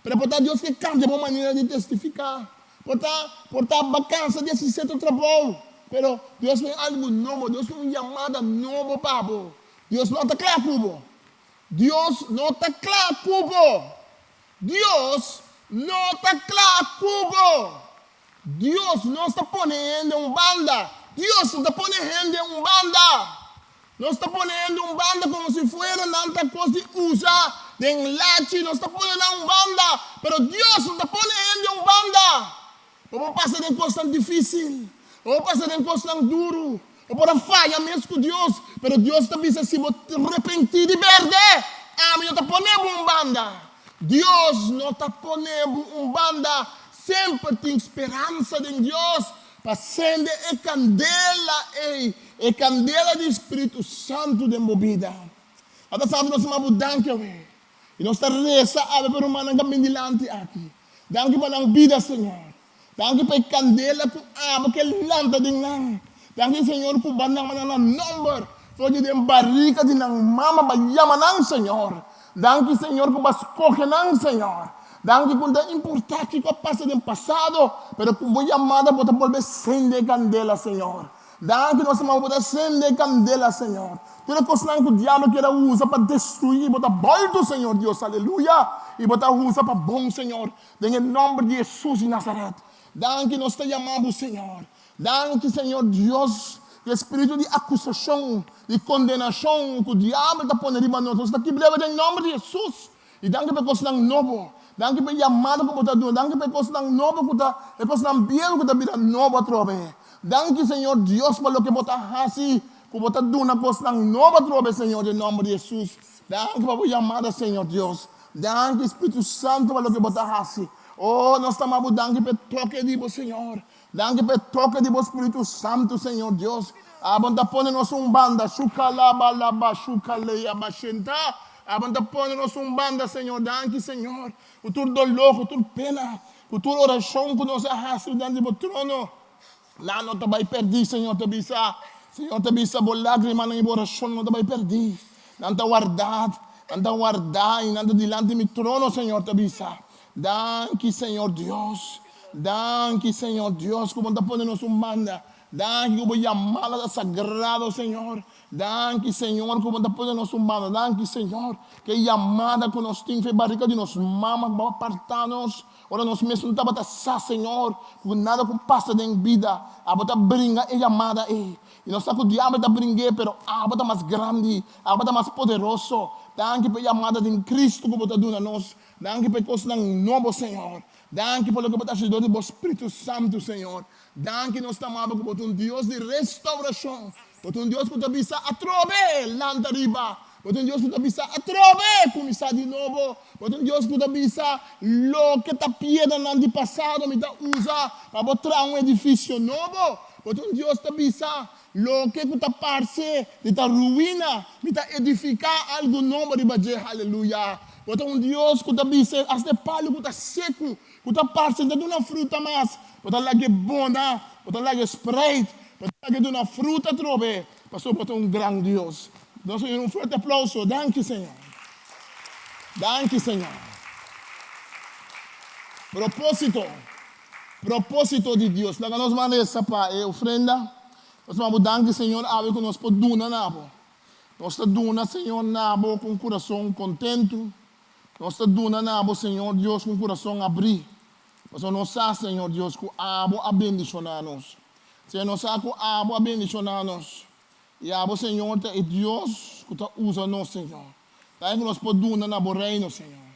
Pero por ta Dios ke kambia bo manera di testifiká. Por ta, por ta bo a kansa di hasi sierto trabou. Pero Dios tin algu nobo. Dios tin un yamada nobo pa bo. Dios no ta kla ku bo. Dios no ta kla ku bo. Dios no ta kla ku bo. Dios nos ta pone hende un banda. Dios no ta pone hende un banda. Nos ta pone hende un banda komo si fuera nan ta kos di usa den lachi. Nos ta pone nan un banda, pero Dios no ta pone hende un banda. Bo por pasa den kosnan difísil, bo por pasa den kosnan duru, bo por a faya mes ku Dios, pero Dios ta bisa si bo repentí di bèrdè, ami no ta pone bo un banda. Dios no ta pone bo un banda. Semper tin speransa den Dios pa sende e kandela ei, e kandela di Spiritu Santu den bo bida. Tata Santu, nos ama bo danki awe. I nos ta resa awe pa rumannan ku a bin dilanti aki. Danki pa nan bida, Señor. Danki pa e kandela ku abo ke lanta den nan. Danki, Señor, ku bo nan nan nomber for di den barika di nan mama bo a yama nan, Señor. Danki, Señor, ku bo a skohe nan, Señor. Danki ku no ta importá kiko a pasa den pasado, pero ku bo yamada bo ta bolbe sende e kandela, Señor. Danki nos mama bo ta sende e kandela, Señor. Tur e kosnan ku diablo kier a usa pa destruí bo ta bolto, Señor Dios, aleluya, i bo ta usa pa bon, Señor, den e nòmber di Hesus di Nazaret. Danki nos ta yama bo, Señor. Danki, Señor Dios, ku e spiritu di akusashon, di kondenashon ku diablo ta pone riba nos, nos ta kibr'e den nòmber di Hesus. I danki pa e kosnan nobo. Danki pa e yamada ku bo ta duna. Danki pa e kosnan nobo ku ta, e kosnan bieu ku ta bira nobo atrobe. Danki, Señor Dios, pa loke bo ta hasi, ku bo ta duna kosnan nobo atrobe, Señor, den nòmber di Hesus. Danki pa bo yamada, Señor Dios. Danki, Spiritu Santu, pa loke bo ta hasi. O, nos ta ama bo danki pa e toke di bo, Señor. Danki pa e toke di bo Spiritu Santu, Señor Dios. Abo ta pone nos un banda. Shukalabalaba, shukaleyabashenta. Abo ta pone nos un banda, Señor. Danki, Señor. Ku tur doló, ku tur pena, ku tur orashon ku nos a hasi dilanti di bo trono, nan no ta bai pèrdí, Señor ta bisa. Señor ta bisa, bo lágrimanan i bo orashonnan no ta bai pèrdí. Nan ta wardá, nan ta wardá i nan ta dilanti mi trono, Señor ta bisa. Danki, Señor Dios. Danki, Señor Dios, ku bo ta pone nos un banda. Danki ku bo yamada ta sagrado, Señor. Danki, Señor, ku bo ta pone nos un banda. Danki, Señor, ku e yamada ku nos tin for e barika di nos mama ku bo a apartá nos ora nos mes no tabata sa, Señor, ku nada ku pasa den bida, abo ta bringa e yamada ei. I nos sa ku diabel ta bring'é, pero abo ta mas grandi, abo ta mas poderoso. Danki pa e yamada den Cristo ku bo ta duna nos. Danki pa e kosnan nobo, Señor. Danki pa loke bo ta hasi dor di bo Spiritu Santu, Señor. Danki nos ta ama bo ku bo ta un Dios di restaurashon. Bo ta un Dios ku ta bisa atrobe, lanta riba. Bo ta un Dios ku ta bisa atrobe, kuminsá di nobo. Bo ta un Dios ku ta bisa loke ta piedranan di pasado mi ta usa pa bo traha un edifisio nobo. Bo ta un Dios ta bisa loke ku ta parse di ta ruina, mi ta edifiká algu nobo riba dje. Haleluya! Bo ta un Dios ku ta bisa asta e palu ku ta seku, ku ta parse no ta duna fruta mas, bo ta lag'é bona, bo ta lag'é spreit, bo ta lag'é duna fruta atrobe, pasobra bo ta un gran Dios. Duna Señor un fuerte aplauso. Danki, Señor. Danki, Señor. Propósito. Propósito di Dios. Laga nos ban resa pa e ofrenda. Nos ta bo danki, Señor, awe ku nos por duna na bo. Nos ta duna, Señor, na bo ku un kurason kontentu. Nos ta duna na bo, Señor Dios, ku un kurason abrí. Pasobra nos sa, Señor Dios, ku abo a bendishoná nos. Señor, nos sa ku abo a bendishoná nos. I abo, Señor, ta e Dios ku ta usa nos, Señor. Ta ku nos por duna na bo reino, Señor.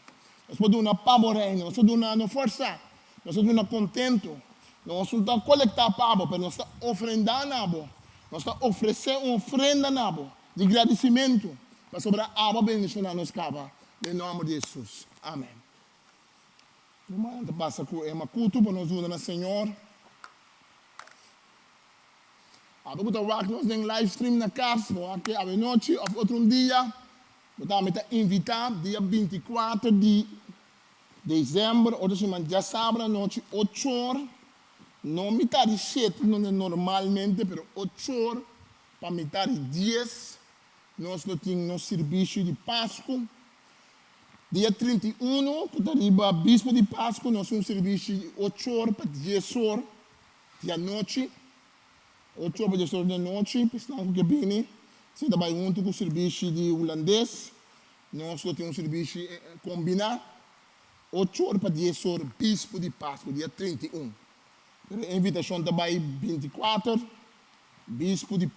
Nos por duna pa bo reino. Nos ta duna no forsá. Nos ta duna kontentu. Nos no ta kolektá pa bo, pero nos ta ofrendá na bo. Nos ta ofresé un ofrenda na bo di gradisimentu, pasobra abo a bendishoná nos kaba. Den nòmber di Hesus. Amèn. Rumannan ta pasa ku e makutu pa nos duna na Señor. Abo ku ta wak nos den live stream na kas, bo wak ke awenochi òf otro un dia, bo tambe ta invitá dia 24 di desèmber, otro siman djasabra anochi ochor, no mitar di shete donde normalmente, pero ochor pa mitar di dies, nos lo tin nos sirbishi di Pasku. Dia 31, ku ta riba bispo di Pasku, nos tin un sirbishi di ochor pa diesor di anochi. Ochor pa diesor di anochi, pa esnan ku ke bini, si ta bai huntu ku sirbishi di hulandes, nos lo tin un sirbishi kombiná, ochor pa diesor bispo di Pasku, dia 31. Pero e invitashon ta bai 24, bispo di,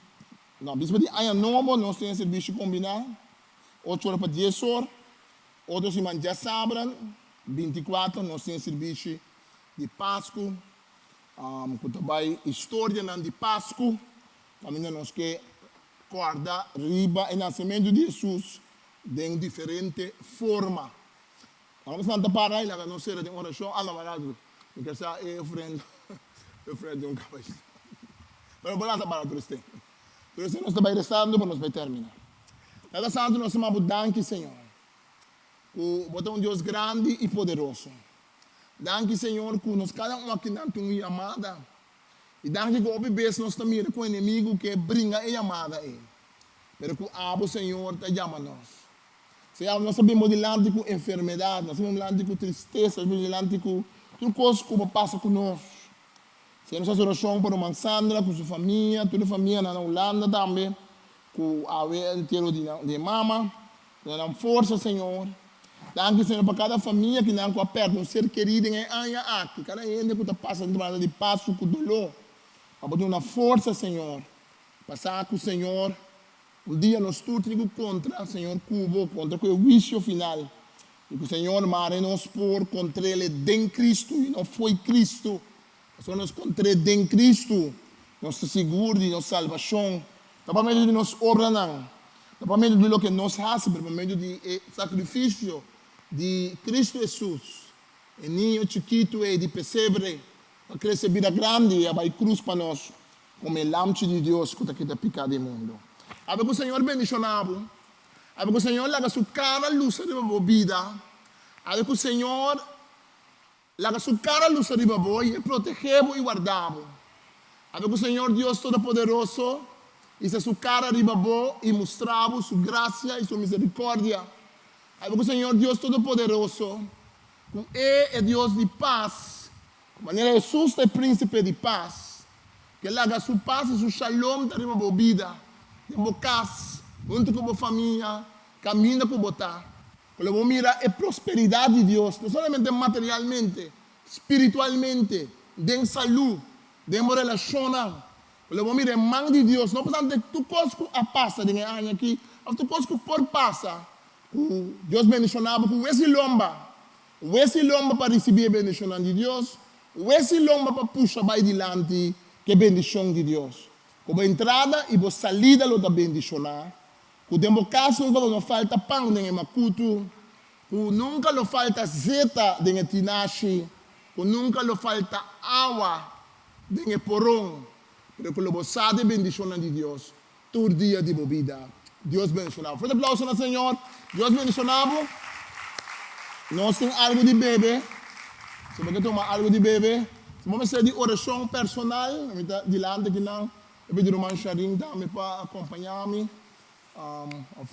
no, bispo di Aña Nobo, nos tin e sirbishi kombiná. Ocho ora pa dies or. Otro siman djasabra, 24, nos tin e sirbishi di Pasku, ku ta bai historianan di Pasku, kaminda nos ke kòrda riba e nasementu di Hesus den diferente forma. Ora nos lanta para i laga nos sera den orashon. Ah, no, wak, mi ke sa e ofrenda, e ofrenda di un kabashito. Pero bo lanta para tur esei. Tur esei nos ta bai resando pa nos bai termina. Tata Santu, nos ta manda bo danki, Señor, ku bo ta un Dios grandi i poderoso. Danki, Señor, ku nos kada un akinan tin un yamada. I danki ku hopi bes nos ta mira ku enemigu ke bringa e yamada ei, pero ku abo, Señor, ta yama nos. Señor, nos ta bin bo dilanti ku enfermedat, nos ta bin bo dilanti ku tristesa, nos ta bin bo dilanti ku tur kos ku bo pasa ku nos. Señor, nos hasi orashon pa ruman Sandra ku su famia, tur e famianan na Hulanda tambe ku awe e entiero di nan di e mama. Duna nan forsa, Señor. Danki, Señor, pa kada famia ki nan ku a pèrdè un ser kerí den e aña aki, kada hende ku ta pasa den temporada di pasu ku doló. Pa bo duna forsa, Señor, pa sa ku, Señor, Un dia nos tur tin ku kontra Señor ku bo, kontra ku e huisio final. I ku Señor mare nos por kontr'el den Kristu i no fo'i Kristu. Pasobra nos kontr'é den Kristu, nos ta sigur di nos salbashon, no pa medio di nos obranan, no pa medio di loke nos hasi, pero pa medio di e sakrifisio di Kristu Hesus, e niño chikitu ei di pesebre, ku a krese bira grandi i a bai krus pa nos. Como e Lamchi di Dios cu ta kita pica di mundo. Awe cu Señor bendiciona bo. Awe cu Señor laga su cara lusa riba bo bida. Awe cu Señor laga su cara lusa riba bo y e protege bo y warda bo. Awe cu Señor Dios Todopoderoso hisa su cara riba bo y mustra bo su gracia y su misericordia. Awe cu Señor Dios Todopoderoso, cu e e Dios di paz, Manera Hesus ta e Prínsipe di Pas, ke laga su pas i su shalom ta riba bo bida, den bo kas, huntu ku bo famia, kaminda ku bo ta. Ku lo bo mira e prosperidat di Dios, no solamente materialmente, spiritualmente, den salú, den bo relashonnan. Ku lo bo mira e man di Dios, no obstante tur kos ku a pasa den e aña aki, òf tur kos ku por pasa, ku Dios bendishoná bo ku wes i lomba. Wes i lomba pa risibí e bendishonnan di Dios, wes i lomba pa pusha bai dilanti ku e bendishon di Dios. Ku bo entrada i bo salida lo ta bendishoná, ku den bo kas nunka lo no falta pan den e makutu, ku nunka lo falta zeta den e tinashi, ku nunka lo falta awa den e poron, pero ku lo bo sa di e bendishonnan di Dios tur dia di bo bida. Dios bendiciona bo. Fuerte aplauso na Señor. Dios bendiciona bo. Nos tin algo di bebe. Si bo ke tuma algo di bebe, si bo mester di oracion personal, mi ta dilanti akinan. Mi pidi ruman Sharin tambe pa acompaña mi. Of.